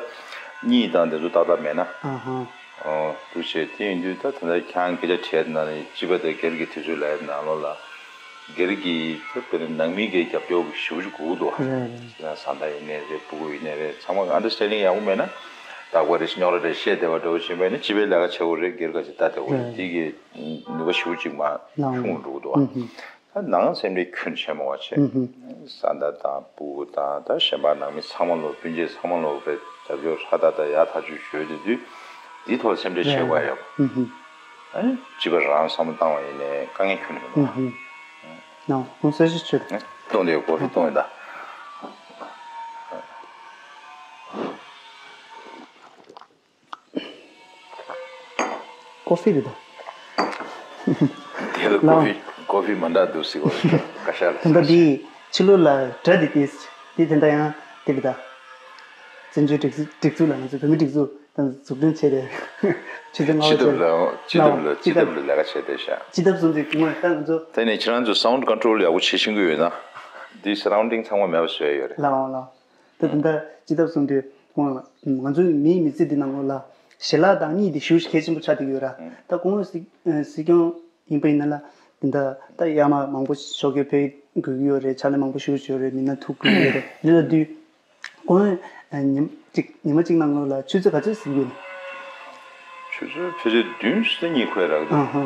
གཉིད་དང་དེ་ཚོ་ཏག་ཏག་མེད་ན། ཨ་ཧ། ཨོ་འདུག་བྱས་དེ་ཡིན་དུས་ད་ད་ལྟ་ཁྱེད་རང་སྐད་ཆ་དྲིས་ནང་ནས་སྤྱི་པ་དང་སྒེར་གྱི་དུས་ཚོད་ལ་ནང་ལོགས་ལ་སྒེར་གྱི་ད་དཔེར་ན་ནང་མི་གི་རྒྱབ་སྐྱོར་གྱི་ཞེ་པོ་ཅིག་དགོས་ཀྱི་འདུག་བ། རེད་རེད། བཟའ་ཟླ་ཡིན་ནའི་རེད། ཕྲུ་གུ་ཡིན་ནའི་རེད། ཚང་མ་གི་ཨན་ཌར་སི་ཊེན་ཌིང་ཡག་པོ་མེད་ན་རྟག་པར་རེ་ཞིག་རྙོག་དྲ་རེ་བཤད་བསྡད་པ་འདྲ་བོ་ཞིག་མེད་ན་སྤྱི་པའི་ལས་ཀ་བྱེད་དགོས་རེད། སྒེར་ག་ཅིག་ལྟ་བསྡད་དགོས་རེད། རེད། དེ་གི་ནུས་པ་ཞེ་པོ་ཅིག་མར་ལའོ་ཆུང་རུ་འགྲོ་གི་འདུག་བ། ཨུ་ཧུ། ད་ནང་སེམས་ཁྲལ་ཁྱོན་ཆེ་མོ་བ་བྱས། ཨུ་ཧུ། བཟའ་ཟླ་དང་ཕྲུ་གུ་དང་ད་གཞན་པ་ནང་མི་ཚང་མ་ལོ་སྤུན་མཆེད་ཚང་མ་ལོ་བའི་རྒྱབ་སྐྱོར་ཧྲ་ཏག་ཏག་ཡག་ཐག་ཆོད་ཡོད་དེ་དུས་འདིའི་ཐོག་སེམས་ཁྲལ་བྱེད་དགོས་ཡོད། ཨུ་ཧུ། ཨ་ནི་སྤྱི་པ་རང་བསམ་བློ་བཏང་བ་ཡིན་ནའི་དཀའ་ངལ་ཁྱོན་ནས་མི་འདུག་ཨུ་ཧུ། ནའོ་ཁོང་གསལ་བཤད་བྱོས། གཏོང་དེ་ཀོ་ཧྥི་གཏོང་ཡིན་ད། ཀོ་ཧྥི་རེད་དོ། དེ་ལ་ཀོ་ཧྥི་ཀོ་ཧྥི་མ་འདྲ་འདུག་ཟེར་བ་བཀའ་ཤག་ལ། ད་ལྟ་འདི་ཕྱི་ལོགས་ལ་གྲ་འདི་ཏིས་འདི་དེ་འདྲ་ཡང་དེ་རེད་ད། བཙན་བྱོལ་སྒྲིག་འཛུགས་སྒྲིག་འཛུགས་ལ་ང་ཚོ་བོད་མི་སྒྲིག་འཛུགས་དང་འཛུགས་སྐྲུན་བྱས་ཏེ་ཕྱི་ཟླ་ལྔ་པ་ཕྱི་ཚེས་ལ་ཕྱི་ལ་ལ་ལས་ཀ་བྱས་ཏེ་ཤག་ཕྱི་ཟླ་གསུམ་ཚེས་སྔོན་ད་ང་ཚོ། དེ་ནས་ཁྱེད་རང་ཚོ་sound control ཡག་པོ་བྱེད་ཤེས་ཀྱི་ཡོད་ན། འདི་surrounding་ཚང་མ་མེད་པ་བཟོས་ཡོད་རེད། ལའོ་ལའོ། ད་ད་ལྟ་སྤྱི་ཟླ་གསུམ་དུས་ཁོང་ང་ཚོའི་མིའི་མི་ཚེ་འདི་ནང་ལོགས་ལ་ཞལ་ལག་དང་གཉིད་འདི་ཞེ་པོ་ཞིག་གལ་ཆེན་པོ་ཆགས་བསྡད་ཀྱི་ཡོད་ར། ད་སྐུ་ངོ་སྲིད་སྲིད་སྐྱོང་ཡིན་པ་ཡིན་ན་ལ་འདི་ད་ད་ཡར་མར་མང་པོ་ཞོགས་ཀས་ཕེབས་དགོས་ཀྱི་ཡོད་རེད། ཕྱག་ལས་མང་པོ་ཞེ་པོ་ཞིག་ཡོད་རེད། མི་སྣ་ཐུག་དགོས་ཀྱི་ཡོད་རེད། འདི་ལ་དུས་སྐུ་ངོ་ཉིན་གཅིག་ཉི་མ་གཅིག་ནང་ལོགས་ལ་ཆུ་ཚོད་ག་ཚོད་ཟིན་གྱི་ཡོད་ན། ཆུ་ཚོད་ཕལ་ཆེར་བདུན་ཙམ་གཉིད་ཁུག་རག་གི་འདུག་ཨ་ཧ།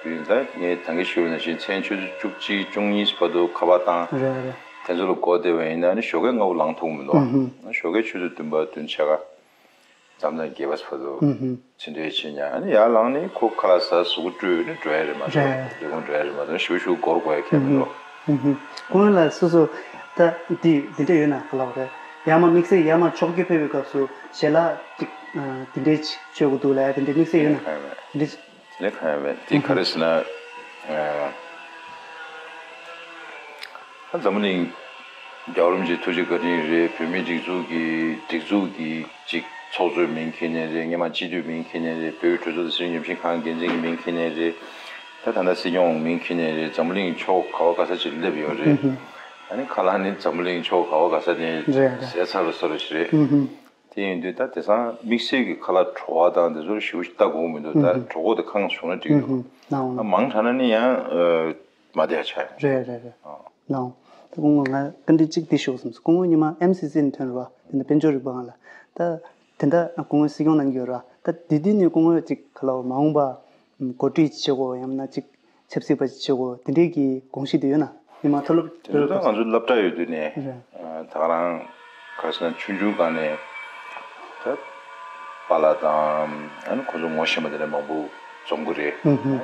བདུན་ད་ངས་ད་གིན་ཞུས་པ་ནང་བཞིན་མཚན་ཆུ་ཚོད་བཅུ་གཅིག་བཅུ་གཉིས་བར་དུ་ཁ་པར་བཏང་། རེད་རེད། དེ་ཚོ་ལ་གོ་བདེ་བ་ཡིན་ན་ནི་ཞོགས་ཀས་སྔ་པོ་ལངས་ཐུབ་མི་འདུག་ཨུ་ཧུ། ཞོགས་ཀས་ཆུ་ཚོད་བདུན་པ་བདུན་ཕྱེད་ཀ་མཚམས་མཚམས་བརྒྱད་པ་བར་དུ་ཨུ་ཧུ། ཕྱི་འབྲེལ་བྱེད་ཉག་ཨ་ནི་ཡར་ལངས་ནས་ཁོ་ཁ་ལག་ཟ་གཟུགས་པོ་བཀྲུས་ནས་འགྲོ་ཡ་རེད་མ་གཏོགས། རེད། ལས་ཁུངས་འགྲོ་ཡ་རེད་མ་གཏོགས་ཞུ་ཞུ་སྒོར་དགོས་ཡ་གང་ཡང་མི་འདུག་ཨུ་ཧུ། ཁོང་ལ་སོ་སོ་ད་འདི་འདི་འདྲ་ཡོད་ན་ག་ལ་བ་རེད། ཡར་མར་དམིགས་བསལ་ཡར་མར་ཕྱོགས་བསྐྱོད་ཕེབས་པའི་སྐབས་སུ་ཞལ་ལག་ཅིག་འདི་འདྲའི་ཅིག་མཆོད་དགོས་འདུག་ལབ་ཡ་དེ་འདྲའི་དམིགས་བསལ་ཡོད་ན། དེ་ལས་གང་ཡང་མེད། དེ་ག་རེ་ཟེར་ན། ཨ་འཛམ་བུ་གླིང་རྒྱལ་བ་རིན་པོ་ཆེའི་ཐུགས་རྗེ་བཀའ་དྲིན་རེད། བོད་མིའི་སྒྲིག་འཛུགས་ཀྱི་སྒྲིག་འཛུགས་ཀྱི་ཅིག་ཚོགས་གཙོའི་མིང་འཁྱེར་ནས་རེད། སྔོན་མ་སྤྱི་འཐུས་མིང་འཁྱེར་ནས་རེད། བོད་ཀྱི་གྲོས་ཚོགས་དང་སྲིད་བྱུས་ཉམས་ཞིབ་ཁང་འགན་འཛིན་གྱི་མིང་འཁྱེར་ནས་རེད། ད་ད་ལྟ་སྲིད་སྐྱོང་མིང་འཁྱེར་ནས་རེད། འཛམ་བུ་གླིང་ཕྱོགས་ག་བ་ག་ས་ཅིག་སླེབས་ཡོད་རེད། ཨ་ནི་ཁ་ལག་ནི་འཛམ་བུ་གླིང་ཕྱོགས་ག་བ་ག་ས་ནས་རེད་རེད། ཟས་ཚར་བ་ཚར་བ་ཞིག་རེད། དེ་ཡིན་དུས་ད་དེང་སང་དམིགས་བསལ་གྱི་ཁ་ལག་བྲོ་བ་དང་དེ་ཚོར་ཞེ་པོ་ཞིག་ལྟ་དགོས་མི་འདུག་ད་ཨུ་ཧུ། གྲོད་ཁོག་དེ་ཁེངས་བྱུང་ན་འགྲིག་གི་འདུག་ཨུ་ཧུ། ལའོ། ཨ་མང་དྲགས་ན་ནི་ཡང་ཨ་མ་བསྡད་ཆགས་ཡོང་། རེད་རེད་རེད། ཨ། ལའོ། ད་སྐུ་ངོ་ང་བཀའ་འདྲི་གཅིག་འདི་ཞུ་བསམ་སོང་། སྐུ་ངོ་ཉི་མ་ཨེམ་སི་སི་ནས་ཐོན་རེད་བ། དེ་ནས་དཔལ་འབྱོར་རིག་པ་ཁང་ལ། ད་དེ་འདྲ་སྐུ་ངོ་སྲིད་སྐྱོང་གནང་གི་ཡོད་རེད་བ། ད་དེ་དུས་ནས་སྐུ་ངོ་ཅིག་ག་ལ་བ་མ་འོངས་པ་འགོ་ཁྲིད་བྱེད་དགོས་ཡང་ན་ཅིག་ཆབ་སྲིད་པ་ཞིག་བྱེད་དགོས་དེ་འདྲའི་གི་དགོངས་གཞི་དེ་ཡོད་ན། ཉི་མ་མཐོ་སློབ་དེ་ཚོ་ད་ང་ཚོ་སློབ་གྲྭ་ཡོད་དུས་ནས། རེད། ད་ག་རང་ག་རེ་ཟེར་ན་ཆུང་ཆུང་སྒང་ནས་ད་པཱ་ལགས་དང་ཨ་ནི་ཁོ་ཚོ་ངོ་ཤེས་པ་དེ་འདྲ་མང་པོ་འཛོམས་ཀྱི་རེད། ཨུ་ཧུ།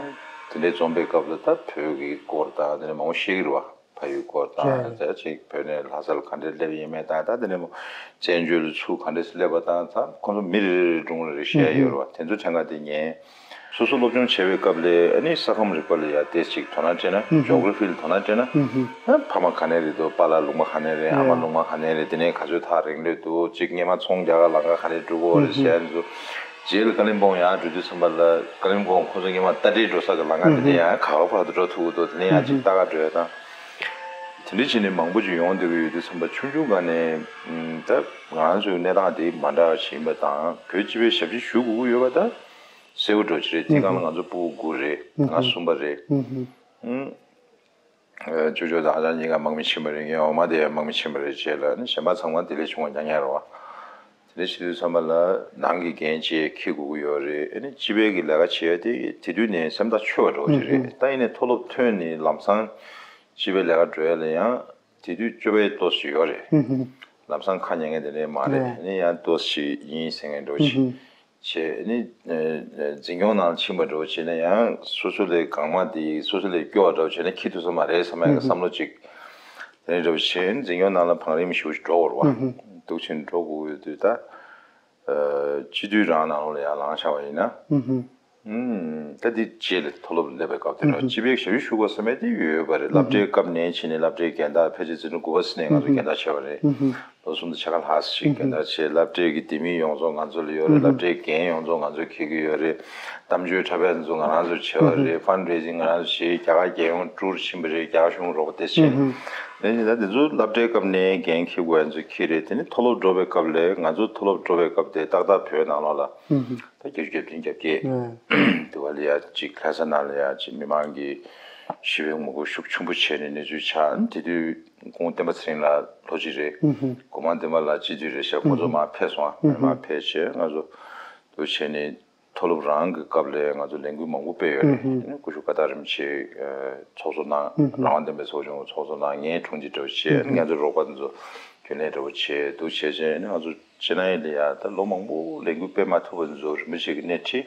དེ་འདྲའི་འཛོམས་པའི་སྐབས་ལ་ད་བོད་ཀྱི་སྐོར་དང་དེ་འདྲ་མང་པོ་བཤད་ཀྱི་རེད་བ། ཕ་ཡུལ་སྐོར་དང་། རེད། ད་ཅིག་བོད་ནས་ལྷ་སར་ག་འདྲས་སླེབས་ཡིན་མིན་དང་། ད་དེ་ནས་མོ་བཙན་བྱོལ་ལ་ཚུར་ག་འདྲས་སླེབས་པ་དང་། ད་ཁོང་ཚོ་མི་རེ་རེ་རེ་སྒྲུང་རེ་རེ་བཤད་ཡ་ཡོད་རེད་བ། དེ་ཚོ་ཕྲན་ཁ་དེ་ཉན། སོ་སོ་སློབ་སྦྱོང་བྱེད་པའི་སྐབས་ལ་ཨ་ནི་ས་ཁམས་རིག་པ་ལ་ཡ་ཏོག་ཙམ་ཅིག་དོ་སྣང་སྤྲད་ན། ཇོ་གྷ་ར་ཕི་ལ་དོ་སྣང་སྤྲད་ན། ཨ་ཕ་མ་ག་ནས་རེད་འདུག་པཱ་ལགས་ལུང་པ་ག་ནས་རེད། ཨ་མ་ལུང་པ་ག་ནས་རེད། དེ་ནས་ག་ཚོད་ཐག་རིང་ལོས་འདུག་ཅིག་སྔས་མ་ཚོང་རྒྱག་ག་ལམ་ཁ་ག་ནས་འགྲོ་གི་ཡོད་རེད་ཟེར་ཡ་ཚོ། རྗེས་ལ་ཀ་ལིམ་པོང་ཡར་འགྲོ་དུས་ཙམ་པ་ལ་ཀ་ལིམ་པོང་ཁོ་ཚོ་སྔས་མ་རྟ་དྲེལ་འགྲོ་ས་གི་ལམ་ཁ་དེ་ནས་ཡང་ག་བ་བར་དུ་འགྲོ་ཐུབ་ཀྱི་འདུག་དེ་ནས་ཡང་ཅིག་ལྟ་ག་འགྲོ་ཡ་དང་། དེ་འདྲ་བྱས་ནས་མང་པོ་ཅིག་ཡོང་བསྡད་ཀྱི་ཡོད་དུས་ཙམ་པ་ཆུང་ཆུང་སྒང་ནས་ད་ང་རང་ཚོའི་གནས་སྟངས་དེ་མ་འདྲ་བ་ཞིག་ཡིན་པ་དང་། བོད་སྤྱི་པའི་ཞབས་ཕྱི་ཞུ་དགོས་ཀྱི་ཡོད་པ་ད་གསལ་པོ་འགྲོ་ཅི་རེད། དེ་སྒང་ལ་ང་ཚོ་སྤུ་གུ་དགུ་རེད། ང་གསུམ་པ་རེད། ཨུ། ཨ་ཅོ་ཅོ་དང་ཨ་ཅག་གཉིས་ཀ་དམག་མི་ཕྱི་མ་རེད། ངའི་འོག་མ་དེ་ཡང་དམག་མི་ཕྱི་མ་རེད། རྗེས་ལ་ནི་གཞན་པ་ཚང་མ་དེ་ལས་ཆུང་བ་ཉག་ཉག་རེད་བ། དེ་འདྲ་བྱེད་དུས་ཙམ་པ་ལ་ནང་གི་འགན་བཅས་འཁྱེར་དགོས་ཀྱི་ཡོད་རེད། ཨ་ནི་སྤྱི་པའི་གི་ལས་ཀ་བྱེད་ཡ་དེ་དེ་དུས་ནས་སེམས་ཐག་ཆོད་པ་འདྲ་བོ་ཅིག་རེད། ད་ཡིན་ནའི་མཐོ་སློབ་ཐོན་ནས་ལམ་སང་སྤྱི་པའི་ལས་ཀ་འགྲོ་ཡ་ལ་ཡང་དེ་དུས་སྤྱོད་པའི་ཏོག་ཙམ་ཡོད་རེད། ལམ་སང་ཁ་ཉན་མཁན་དེ་འདྲ་མ་རེད། ཨ་ནི་ཡང་ཏོག་ཙམ་ཡིན་ཟེར་མཁན་འདྲ་བོ་ཅིག་བྱས། ཨ་ནི་འཛིན་སྐྱོང་ནང་ཕྱིན་པ་འདྲ་བོ་བྱས་ན་ཡང་སོ་སོ་ལས་གང་མ་དེ་སོ་སོ་ལས་སྐྱོ་བ་འདྲ་བོ་བྱས་ན་འཁྱེར་ཐུབ་ས་མ་རེད་བསམ་ཡ་གི་བསམ་བློ་ཅིག་དེ་འདྲ་བྱས་འཛིན་སྐྱོང་ནང་ལ་བང་རིམ་ཞེ་པོ་ཞིག་འགྲོ་དགོས་རེད་བ། འདུག་ཕྱིན་འགྲོ་དགོས་ཡོད་དུས་ད། སྤྱི་འཐུས་རང་ནང་ལོགས་ལ་ཡར་ལངས་བཞག་པ་ཡིན་ན། ད་འདི་རྗེས་ལ་མཐོ་སློབ་སླེབས་པའི་སྐབས་དེ་ར་སྤྱི་པའི་ཞབས་ཞུ་ཞུ་དགོས་བསམ་པའི་དེ་ཡོད་པ་རེད། སློབ་གྲྭའི་སྐབས་ནས་བྱས་ནས་སློབ་གྲྭའི་རྒན་བདག་ཕལ་ཆེར་འཛིན་གྲྭ་དགུ་པ་ཟིན་ནས་ང་ཚོ་རྒན་བདག་བྱས་པ་རེད། ལོ་གསུམ་དང་ཕྱེད་ཀ་ལྷག་ཞིག་རྒན་བདག་བྱས། སློབ་གྲྭའི་གི་ལྡེ་མིག་ཡོངས་རྫོགས་ང་ཚོ་ལ་ཡོད་རེད། སློབ་གྲྭའི་འགན་ཡོངས་རྫོགས་ང་ཚོས་འཁྱེར་གྱི་ཡོད་རེད། གཏམ་བརྗོད་འཁྲབ་ཡ་ཚོ་ང་རང་ཚོས་བྱས་པ་རེད། ཕན་ཌ་རེ་ཟིང་ང་རང་ཚོས་བྱས། རྒྱ་གར་རྒྱལ་ཡོངས་ཊུར་ཕྱིན་པ་རེད། རྒྱ་གར་གཞུང་རོགས་པ་དེ་བྱས། ཨ་ནི་ད་དེ་ཚོ་སློབ་གྲྭའི་སྐབས་ནས་འགན་འཁྱེར་དགོས་ཡ་ཚོ་འཁྱེར་རེད། དེ་ནི་མཐོ་སློབ་འགྲོ་བའི་སྐབས་ལ་ང་ཚོ་མཐོ་སློབ་འགྲོ་བའི་སྐབས་དེ་ཏག་ཏག་བོད་ནང་ལོགས་ལ་ད་བརྒྱད་ཅུ་གྱ་བདུན་གྱ་བརྒྱད་དེ་བ་ལ་ཡ་གཅིག་ལྷ་ས་ནང་ལ་ཡ་གཅིག་མི་མང་གི་ཞི་བའི་ངོ་རྒོལ་ཤུགས་ཆེན་པོ་བྱས་ནས་གནས་ཚུལ་ཆགས། དེ་དུས་སྐུ་ངོ་བསྟན་པ་ཚེ་རིང་ལགས་ལྷོ་སྤྱི་རེད། སྒོ་མང་བསྟན་པ་ལགས་སྤྱི་འཐུས་རེད་ཤག་ཁོང་ཚོ་མར་ཕེབས་སོང་། མར་ཕེབས་བྱས་ང་ཚོ་འདུག་བྱས་ནས། མཐོ་སློབ་རང་གི་སྐབས་ལ་ང་ཚོ་ལས་འགུལ་མང་པོ་སྤེལ་ཡོད་རེད། ཨ་ནི་སྐུ་ཞབས་ཀ་དག་རིན་པོ་ཆེ་ཚོགས་གཙོ་གནང་། རང་དབང་བསྟན་པའི་ཚོགས་ཆུང་ཚོགས་གཙོ་གནང་། ངས་དྲུང་ཆེ་འདྲ་བོ་བྱས། ཨ་ནི་ང་ཚོ་རོགས་པ་འདི་ཚོ་རྒྱུན་ལས་འདྲ་བོ་བྱས་འདུག་བྱས་བྱས། ཨ་ནི་ང་ཚོ་ཕྱི་ནང་ཡིན་ལ་ཡ་ད་ལོ་མང་པོ་ལས་འགུལ་སྤེལ་མ་ཐུབ་པ་འདི་ཚོ་རིན་པོ་ཆེ་གིས་སྣེ་ཁྲིད།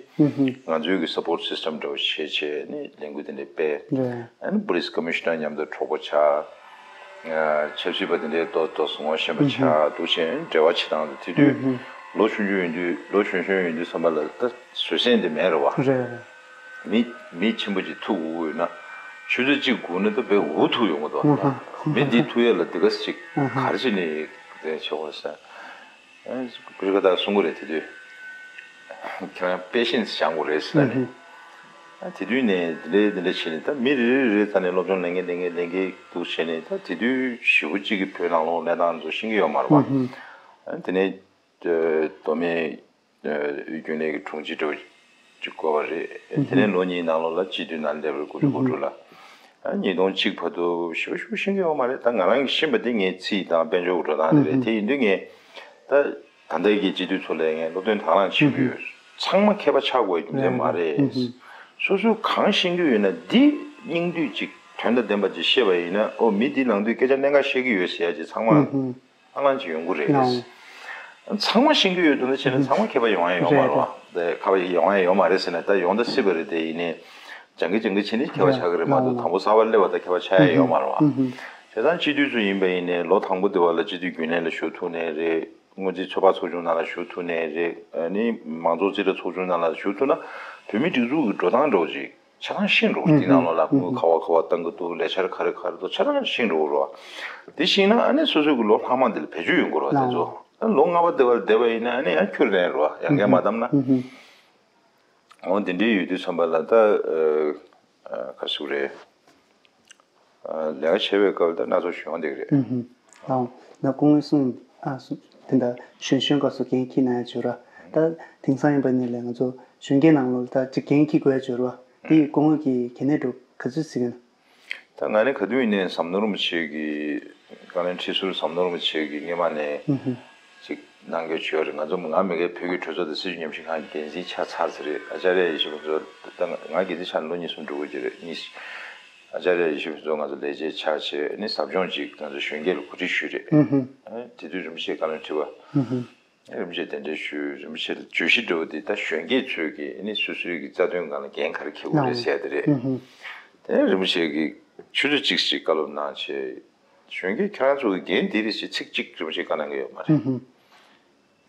ང་ཚོའི་གི་སཔོར་ཊི་སི་སི་ཊམ་འདྲ་བོ་བྱས་བྱས་ཨ་ནི་ལས་འགུལ་དེ་འདྲ་སྤེལ། ཨ་ནི་པུ་ལིས་ཀོ་མི་ཤི་ནར་མཉམ་དུ་གྲོགས་པོ་ཆགས། ཆབ་སྲིད་པ་དེ་འདྲའི་ཏོག་ཏོག་ངོ་ཤེས་པ་ཆགས་འདུག་བྱས་འབྲེལ་བ་བྱེད་སྟངས་དེ་དུས་ལོ་ཆུང་ཆུང་ཡིན་དུས། ལོ་གཞོན་གཞོན་ཡིན་དུས་ཙམ་པ་ལ་ད་བཟོད་བསྲན་དེ་མེད་རེད་བ། རེད་རེད། མི་མི་ཆེན་པོ་ཅིག་ཐུག་དགོས་ཡོད་ན་ཆུ་ཚོད་གཅིག་སྒུག་ན་ད་དཔེ་འུ་ཐུག་ཡོང་གི་འདུག་བ། མི་འདི་ཐུག་ཡ་ལ་འདི་ག་ཅིག་ག་རེ་བྱས་ནས་དེ་བྱེད་དགོས་ཟེར། ཨ་ཁུ་ཁ་ད་གསུང་གི་རེད། དེ་དུས་ཁྱེད་རང་པེ་ཤེན་སི་སྦྱང་དགོས་རེད་ཟེར་ནས། ཨ་དེ་དུས་ནས་དེ་འདྲའི་དེ་འདྲ་བྱས་ནས་ད་མི་རེ་རེ་རེ་རྩ་ནས་སློབ་སྦྱོང་ལེན་མཁན་ལེན་མཁན་ལེན་མཁན་འདུག་བྱས་ནས། ད་དེ་དུས་ཞེ་པོ་གཅིག་གི་བོད་ནང་ལོགས་གནས་སྟངས་ཚོ་ཤེས་ཀྱི་ཡོད་མ་རེད་བ། ཨ་དེ་ནས་མདོ་སྨད་ཨ་དབུས་རྒྱུན་ལས་ཀྱི་དྲུང་ཆེ་འདྲ་བོ་ཅིག་བསྐོས་པ་རེད། དེ་ནས་ལོ་གཉིས་ནང་ལོགས་ལ་སྤྱི་འཐུས་ནང་སླེབས་རེད། དགུ་བཅུ་གོ་དྲུག་ལ། ཨ་ཉིས་སྟོང་གཅིག་བར་དུ་ཞེ་པོ་ཞེ་པོ་ཤེས་ཀྱི་ཡོད་མ་རེད། ད་ང་རང་གིས་ཤེས་པ་དེ་ངའི་ཚིག་དང་དཔལ་འབྱོར་གྱི་འགྲོ་སྟངས་དེ་རེད། དེ་ཡིན་དུས་ངས་ད་ད་ལྟའི་གི་སྤྱི་འཐུས་ཚོ་ལ་ངས་སློབ་སྟོན་དང་བླངས་བྱེད་ཀྱི་ཡོད། ཚང་མ་མཁས་པ་ཆགས་དགོས་ཀྱི་རེད་མ་རེད། སོ་སོས་གང་ཤེས་ཀྱི་ཡོད་ན་འདི་སྙིང་བསྡུས་ཅིག་དོན་དང་ལྡན་པ་ཅིག་ཤེས་པ་ཡིན་ན། ཨོ་མི་འདི་ནང་དུས་སྐད་ཆ་གནད་འགག་བཤད་ཀྱི་ཡོད་ཟེར་ཡ་ཅིག་ཚང་མ་ཨང་ལང་ཅིག་ཡོང་གི་རེད། ཚང་མ་ཤེས་ཀྱི་ཡོད་དུས་ན་བྱས་ན་ཚང་མ་མཁས་པ་ཡོང་ཡ་ཡོད་མ་རེད་བ། དེ་མཁས་པ་ཡོང་ཡ་ཡོད་མ་རེད་ཟེར་ན་ད་ཡོང་ད་སྲིད་པ་རེད། དེ་ཡིན་ནའི་སྦྱང་གི་སྦྱང་གི་བྱས་ནས་མཁས་པ་ཆགས་ཀྱི་རེད་མ་གཏོགས་དང་པོ་གསར་པ་སླེབས་པ་དང་མཁས་པ་ཆགས་ཡ་ཡོད་མ་རེད་བ། བྱས་ཙང་སྤྱི་འཐུས་ཚོ་ཡིན་པ་ཡིན་ནའི་ལོ་དང་པོ་དེ་བ་ལ་སྤྱི་འཐུས་རྒྱུན་ལས་ལ་ཞུགས་ཐུབ་ནའི་རེད། སྔོན་རྩིས་ཚོད་དཔག་ཚོགས་ཆུང་ནང་ལ་ཞུགས་ཐུབ་ནའི་རེད། ཨ་ནི་མང་ཚོགས་རྩིས་ཁྲ་ཚོགས་ཆུང་ནང་ལ་ཞུགས་ཐུབ་ན་བོད་མིའི་སྒྲིག་འཛུགས་ཀྱི་འགྲོ་སྟངས་འདྲ་བོ་ཅིག་ཆ་ཚང་ཤེས་འགྲོ་གི་རེད། དེ་ནང་ལོགས་ལ་སྐུ་ངོ་ག་བ་ག་བ་བཏང་གི་འདུག་ལས་འཆར་ག་རེ་ག་རེ་འདུག་ཆ་ཚང་ཤེས་འགྲོ་གི་རེད་བ། དེ་ཤེས་ན་ཨ་ནི་སོ་སོའི་གི་ལོ་ལྷག་མ་འདི་ལ་བེད་སྤྱོད་ཡོང་གི་རེད་བ། དེ་ཚོ་ཨ་ལོ་ལྔ་པ་དེ་བ་ལ་བསྡད་པ་ཡིན་ན་ཨ་ནི་ཡང་ཁྱོད་རན་རེད་བ། ཡང་འགན་མ་བསྡམས་ན། འོ་དེ་འདྲའི་ཡོད་དུས་ཙམ་པ་ལ་ད་ཨ་ཨ་ག་ཟེར་རེད། ཨ་ལས་ཀ་བྱེད་པའི་སྐབས་ལ་ད་སྣ་ཚོགས་ཞིག་ཡོང་བསྡད་ཀྱི་རེད། ཨང་། ན་སྐུ་ངོས་གསུངས། ཨ་གསུངས་དེ་འདྲ་གཞོན་གཞོན་སྐབས་སུ་འགན་འཁྱེར་གནང་ཡ་བྱོས་ར། ད་དེང་སང་ཡིན་པ་ནི་ལས་ང་ཚོ་གཞོན་སྐྱེས་ནང་ལོགས་ལ་ད་ཅིག་འགན་འཁྱེར་དགོས་ཡ་བྱོས་ར། དེ་ཡི་སྐུ་ངོས་ཀྱི་གལ་གནད་འདྲ་ག་ཚོད་གཟིགས་ཀྱི་ཡོད་ན། ད་ང་ནི་ག་དུས་ཡིན་ནའི་ཟམ་གདོང་རིན་པོ་ཆེ་གི་བཀའ་བློན་ཁྲི་ཟུར་ཟམ་གདོང་རིན་པོ་ཆེ་གི་སྔོན་མ་ནས་ཅིག་གནང་གལ་ཡོད་རེད། ང་ཚོ་ང་མི་སྒེར་བོད་ཀྱི་གྲོས་ཚོགས་དང་སྲིད་བྱུས་ཉམས་ཞིབ་ཁང་གི་འགན་འཛིན་ཆགས་ཚར་ཚར་རེད། ཨ་ཅཱརྱ་ཡེ་ཤེས་ཕུན་ཚོགས། ད་ང་འགན་འཛིན་ཆགས་ནས་ལོ་གཉིས་གསུམ་འགྲོ་གི་རེད། གཉིས། ཨ་ཅཱརྱ་ཡེ་ཤེས་ཕུན་ཚོགས་ང་ཚོ་ལས་བྱེད་ཆགས་བྱས་ནི་ཟབ་སྦྱོང་ཅིག་ང་ཚོ་གཞོན་སྐྱེས་ལ་གོ་སྒྲིག་ཞུས་རེད། ཨ་དེ་དུས་རིན་པོ་ཆེ་བཀའ་བློན་ཁྲི་པ། རིན་པོ་ཆེ་དེ་འདྲའི་ཞུས། རིན་པོ་ཆེ་ལ་བརྗོད་གཞི་འདྲ་བོ་དེ་ད་གཞོན་སྐྱེས་ཚོས་ཀྱིས་ནི་སོ་སོའི་གི་རྩ་དོན་སྒང་ལ་འགན་ག་རེ་འཁྱེར་དགོས་རེད་ཟེར་ཡ་དེ་རེད། དེ་རིན་པོ་ཆེ་གིས་ཆུ་ཚོད་གཅིག་ཅིག་བཀའ་སློབ་གནང་བྱས། གཞོན་སྐྱེས་ཁྱེད་རང་ཚོ་གི་འགན་འདི་རེད་ཟེར་ཚིག་གཅིག་རིན་པོ་ཆེས་བཀའ་གནང་གི་ཡོད་མ་རེད།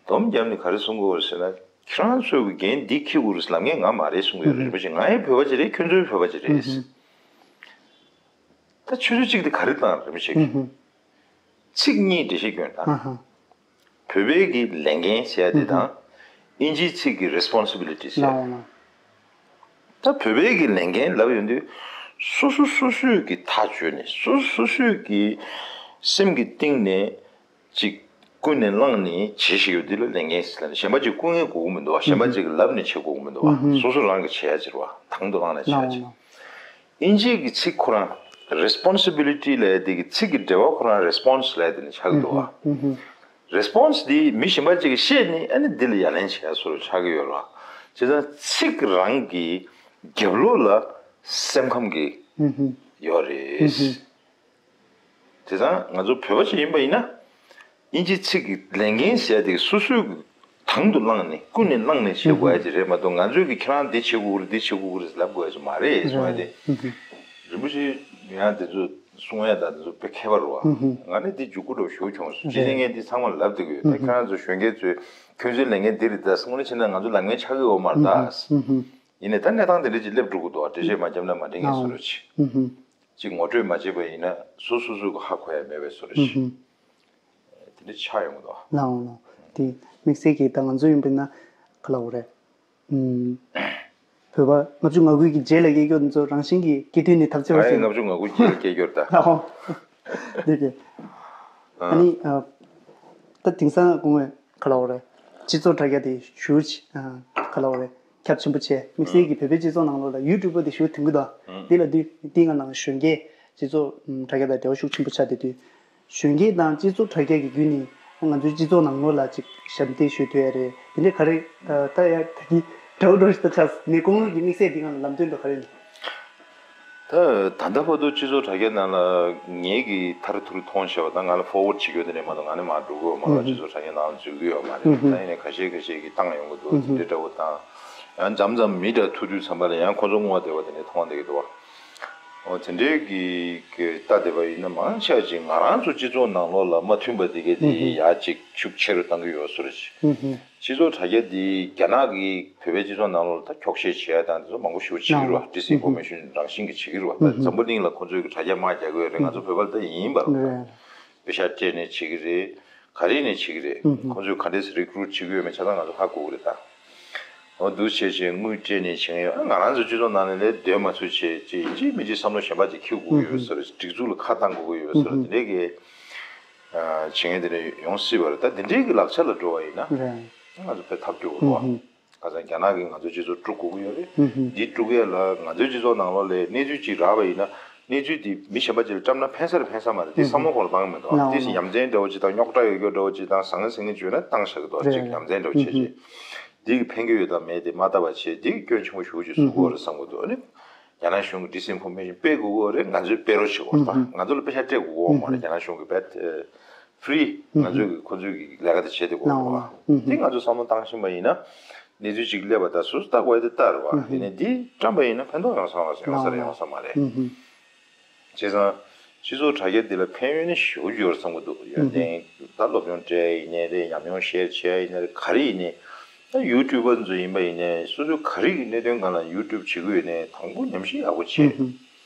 སྡོམ་བརྒྱབ་ནས་ག་རེ་གསུང་གི་ཡོད་རེད་ཟེར་ན། ཁྱེད་རང་ཚོ་གི་འགན་འདི་འཁྱེར་དགོས་རེད་ཟེར་ལབ་མཁན་ང་མ་རེད་གསུང་གི་ཡོད་རེད། རིན་པོ་ཆེ་ང་ཡང་བོད་པ་ཅིག་རེད། ཁྱོད་ཚོའི་བོད་པ་ཅིག་རེད། ད་ཆུ་ཚོད་གཅིག་དེ་ག་རེ་བཏང་རིན་པོ་ཆེ་གིས། ཚིག་གཉིས་འགྲེལ་བཤད་སྐྱོན་དང་། བོད་པའི་གི་ལས་འགན་ཟེར་ཡ་དེ་དང་། ཨིན་ཇིའི་ཚིག་གི་responsibility་ཟེར་ཡ་དེ། ད་བོད་པའི་གི་ལས་འགན་ལབ་ཡོང་དུས། སོ་སོ་སོ་སོས་གི་ཐག་གཅོད་ནས་སོ་སོ་སོ་སོས་གི་སེམས་ཀྱི་གཏིང་ནས་ཅིག་ཀུན་ནས་བསླངས་ནས་བྱེད་བཞིན་ཡོད་འདི་ལ་ལས་འགན་ཟེར་ལབ་ནས་གཞན་པ་ཅིག་སྐུ་ངལ་དགོས་ཀྱི་མི་འདུག་བ། གཞན་པ་ཅིག་གི་ལབ་ནས་བྱེད་དགོས་ཀྱི་མི་འདུག་བ། སོ་སོ་རང་གི་བྱེད་ཡ་ཅིག་རེད་བ། དང་དུ་བླངས་ནས་བྱེད་ཡ་ཅིག་ཨིན་ཇིའི་གི་ཚིག་ཁོ་རང་responsibility་ལབ་ཡ་དེ་གི་ཚིག་གི་འགྲེལ་བ་ཁོ་རང་response་ལབ་ཡ་དེ་ནས་ཆགས་ཀྱི་འདུག་བ། རེ་སི་པོན་སི་འདི་མི་གཞན་པ་ཅིག་གིས་བཤད་ནས་ཨ་ནི་འདི་ལ་ཡ་ལན་བྱས་བཟོ་འདྲ་ཆགས་ཀྱི་ཡོད་རེད་བ། བྱས་ཙང་ཚིག་རང་གི་རྒྱབ་ལོགས་ལ་སེམས་ཁམས་ཀྱི་ཡོད་རེད། དེ་ཙང་ང་ཚོ་བོད་པ་ཞིག་ཡིན་པ་ཡིན་ན། དབྱིན་ཇིའི་ཚིག་གི་ལས་འགན་ཟེར་ཡ་དེ་སོ་སོའི་དང་དུ་བླངས་ནས་ཀུན་ནས་བླངས་ནས་བྱེད་དགོས་ཡ་ཅིག་རེད་མ་གཏོགས། ང་ཚོས་ཀྱི་ཁྱེད་རང་འདི་བྱེད་དགོས་ཀྱི་རེད། འདི་བྱེད་དགོས་ཀྱི་རེད་ལབ་དགོས་ཡ་ཅིག་མ་རེད་གསུང་ཡ་དེ། རིན་པོ་ཆེ་ཡང་དེ་ཚོ་གསུང་ཡ་དང་དེ་ཚོ་དཔེ་མཁས་པ་རེད་བ། ང་ནི་འདི་འཇུག་སྒོ་འདྲ་བོ་ཞེ་པོ་བྱུང་སོང་། སྤྱིར་ངས་འདི་ཚང་མ་ལབ་བསྡད་ཀྱི་ཡོད། ད་ཁྱེད་རང་ཚོ་གཞོན་སྐྱེས་ཚོས་ཁྱོད་ཚོའི་ལས་འགན་འདི་རེད། ད་སྔོན་ནས་བྱས་ན་ང་ཚོ་ལབ་མཁན་ཆགས་ཀྱི་ཡོད་མ་རེད་ད། ཡིན་ནའི་ད་གནས་སྟངས་དེ་འདྲ་ཅིག་སླེབས་འགྲོ་གི་འདུག་བ། འགྲེལ་བཤད་མ་བརྒྱབ་ན་མ་འགྲིག་ངེས་བཟོ་འདྲ་ཅིག་ཅིག་ངོ་སྤྲོད་མ་བྱས་པ་ཡིན་ན་སོ་སོ་སོ་གི་ཧ་གོ་ཡ་མེད་པའི་བཟོ་འདྲ་ཅིག་དེ་འདྲ་ཆགས་ཡོང་གི་འདུག་བ། ལའོ་ལའོ། དེ་དམིགས་བསལ་གྱིས་ད་ང་ཚོ་ཡིན་པས་ན་ག་ལབ་དགོས་རེད། ཨུམ། བོད་པ་ལྔ་བཅུ་ང་དགུ་གི་རྗེས་ལ་སྐྱེས་རྒྱུ་ཚོ་རང་བཞིན་གྱིས་སྐྱེ་དུས་ནས་ཐག་ཆོད་པ་ཨ་ཡེ་ཞིག་ལྔ་བཅུ་ང་དགུ་རྗེས་ལ་སྐྱེས་རྒྱུ་རེད་ད། ལའོ། འདི་གི། ཨ་ནི་ཨ། ད་དེང་སང་དགོངས་པ་ག་ལབ་དགོས་རེད། སྤྱི་ཚོགས་དྲ་རྒྱ་དེ་ཞེ་པོ་ཅིག་ཨ། ག་ལབ་དགོས་རེད། ཁྱབ་ཆེན་པོ་བྱས། དམིགས་བསལ་གྱིས་བོད་པའི་སྤྱི་ཚོགས་ནང་ལོགས་ལ་ཡུ་ཊུབ་པ་དེ་ཞེ་པོ་ཐོན་གྱི་འདུག་འདི་ལ་དུས་དེ་སྔ་ནང་གཞོན་སྐྱེས་སྤྱི་ཚོགས་དྲ་རྒྱ་དང་འབྲེལ་བ་ཤུགས་ཆེན་པོ་ཆགས་བསྡད་དུས། གཞོན་སྐྱེས་དང་སྤྱི་ཚོགས་དྲ་རྒྱ་གི་བརྒྱུད་ནས་ང་ཚོའི་སྤྱི་ཚོགས་ནང་ལོགས་ལ་ཅིག་ཞབས་འདེགས་ཞུ་ཐུབ་ཡ་རེད། དེ་འདྲའི་ག་རེ་ད་ཡ་ད་གི་འདྲ་བོ་འདྲ་བོ་ཞིག་ད་ཆགས་ནས། ཁོང་ཚོ་གི་དམིགས་བསལ་འདི་སྒང་ལ་ལམ་སྟོན་འདྲ་ག་རེ་ཡོད། ད་ད་ལྟ་བར་དུ་སྤྱི་ཚོགས་དྲ་རྒྱ་ནང་ལ་ངེད་ཀྱིས་ཐར་ཐུར་མཐོང་བྱས་པ་དང་། ང་ལ་ཕོར་ཝར་ཌི་བྱེད་རྒྱུ་དེ་འདྲ་མ་གཏོགས་ང་ནི་མར་འགྲོ་གི་ཡོད་མ་རེད། སྤྱི་ཚོགས་དྲ་རྒྱ་ནང་འཛུལ་གི་ཡོད་མ་རེད། ད་ཡིན་ནའི་ཁ་ཤས་ཁ་ཤས་ཀྱིས་བཏང་ཡོང་གི་འདུག་དེ་འདྲའི་འདྲ་བོ་བཏང་། ཡང་མཚམས་མཚམས་མི་འདྲ་ཐུག་དུས་ཙམ་པ་ལ་ཡང་ཁོ་ཚོ་བསྔོ་བ་བདེ་བ་དེ་འདྲ་མཐོང་བསྡད་ཀྱི་འདུག་བ། འོ་དེ་འདྲའི་གི་གི་ལྟ་བསྡད་པ་ཡིན་ན། མང་ཆེ་བ་ཅིག་ང་རང་ཚོ་སྤྱི་ཚོགས་ནང་ལོགས་ལ་མ་མཐུན་པ་དེ་གས་དེ་ཡར་ཅིག་ཤུགས་ཆེ་རུ་བཏང་གི་ཡོད་བཟོ་འདྲ་ཅིག་སྤྱི་ཚོགས་དྲ་རྒྱ་འདི་རྒྱ་ནག་གིས་བོད་པའི་སྤྱི་ཚོགས་ནང་ལོགས་ལ་ད་འཁྱོག་བཤད་བྱེད་ཡ་དང་དེ་ཚོ་མང་པོ་ཞེ་པོ་བྱེད་ཀྱི་རེད་བ། ཌིས་ཨིན་ཕོར་མེ་ཤོན་རང་བཞིན་གྱིས་བྱེད་ཀྱི་རེད་བ། ད་འཛམ་བུ་གླིང་ལ་ཁོ་ཚོས་གི་དྲ་རྒྱ་དམག་རྒྱག་གི་ཡོད་རེད། ང་ཚོ་བོད་པ་ལ་ད་ཡིན་པ་རེད་བ། པེ་ཤག་སྤྲད་ནས་བྱེད་ཀྱི་རེད། ག་རེ་ནས་བྱེད་ཀྱི་རེད། ཁོ་ཚོས་ག་འདྲས་རི་ཀུ་རུཊ་བྱེད་ཀྱི་ཡོད་མེད་ཆ་ཚང་ང་ཚོ་ཧ་གོ་གི་རེད་ད། འོ་འདུག་བྱས་བྱས་དངུལ་སྤྲད་ནས་བྱེད་མཁན་ཡོད། ང་རང་ཚོ་སྤྱི་ཚོགས་ནང་ནས་ལས་སྡོད་མ་ཚུགས་བྱས་བྱས་ཡིན་གཅིག་མིན་གཅིག་བསམ་བློ་གཞན་པ་ཅིག་འཁྱེར་དགོས་ཀྱི་ཡོད་བཟོ་འདྲ། སྒྲིག་འཛུགས་ལ་ཁ་བཏང་དགོས་ཀྱི་ཡོད་བཟོ་འདྲ། དེ་འདྲས་ཀྱི་བྱེད་མཁན་དེ་འདྲ་ཡོང་སྲིད་པ་རེད། ད་དེ་འདྲས་ཀྱི་ལག་ཆ་ལ་འགྲོ་བ་ཡིན་ན་ང་ཚོ་དཔེ་ཐབས་སྐྱོ་པོ་རེད་བ། ཁ་སང་རྒྱ་ནག་གིས་ང་ཚོའི་སྤྱི་ཚོགས་དཀྲུག་དགོས་ཀྱི་ཡོད་རེད། འདི་དཀྲུག་ཡ་ལ་ང་ཚོའི་སྤྱི་ཚོགས་ནང་ལོགས་ལ་གནས་ཚུལ་ཅིག་རག་པ་ཡིན་ན། གནས་ཚུལ་འདི་མི་གཞན་པ་ཅིག་ལ་བཀྲམ་ན་ཕན་ས་རེད་ཕན་ས་མ་རེད། དེ་བསམ་བློ་ཁོ་རང་བཏང་གི་མི་འདུག་དེ་བཞིན་ཡ་མཚན་འདྲ་བོ་ཅིག་དང་རྙོག་དྲ་ཡོད་རྒྱུ་འདྲ་བོ་ཅིག་དང་ཟང་ངེ་ཟིང་ངེ་བྱུང་ན་བཏང་བཞག་གི་འདུག་ཅིག་ཡ་མཚན་འདྲ་བོ་བྱས་བྱས། འདི་གི་ཕན་གྱི་ཡོད་དང་མེད་དེ་མ་ལྟ་བ་བྱས། འདི་གི་སྐྱོན་ཆེན་པོ་ཞེ་པོ་ཅིག་བཟོ་གི་ཡོད་རེད་བསམ་གི་འདུག་ཨ་ནི་རྒྱ་ནག་གཞུང་གིས་ཌིས་ཨིན་ཕོར་མེ་ཤོན་སྤེལ་དགོས་ཀྱི་ཡོད་རེད། ང་ཚོས་སྤེལ་རོགས་བྱེད་དགོས་རེད། ད་ང་ཚོ་ལ་པེ་ཤག་སྤྲད་དགོས་ཀྱི་ཡོད་མ་རེད། རྒྱ་ནག་གཞུང་གིས་རྦད་ཧྥི་རི་ང་ཚོས་ཀྱི་ཁོ་ཚོས་ཀྱི་ལས་ཀ་དེ་བྱེད་བསྡད་དགོས་ཀྱི་ཡོད་རེད། འདི་ང་ཚོས་བསམ་བློ་བཏང་ཤེས་པ་ཡིན་ན། གནས་ཚུལ་ཅིག་སླེབས་པ་དང་སོ་སོ་ལྟ་དགོས་ཡ་དེ་ལྟ་རེད་བ། ཡིན་ནའི་འདི་བཀྲམ་པ་ཡིན་ན་ཕན་ཐོགས་ཡོང་ས་ཡོང་ས་མ་རེད། ཡོང་ས་མ་རེད། བྱས་ཙང་། སྤྱི་ཚོགས་དྲ་རྒྱ་འདི་ལ་ཕན་ཡོན་ནི་ཞེ་པོ་ཡོད་རེད་བསམ་གྱི་འདུག་ཡོན་ཏན་ད་སློབ་སྦྱོང་སྤྲད་ཡ་ཡིན་ནའི་རེད། ཉམས་མྱོང་ཤེར་བྱེད་ཡ་ཡིན་ནའི་རེད། ག་རེ་ཡིན་ནའི། ད་ཡུ་ཊུབ་པ་ཚོ་ཡིན་པ་ཡིན་ནའི་སོ་སོའི་ག་རེ་གི་གནད་དོན་སྒང་ལ་ཡུ་ཊུབ་བྱེད་ཀྱི་ཡོད་ནའི་དང་པོ་ཉམས་ཞིབ་ཡག་པོ་བྱེད།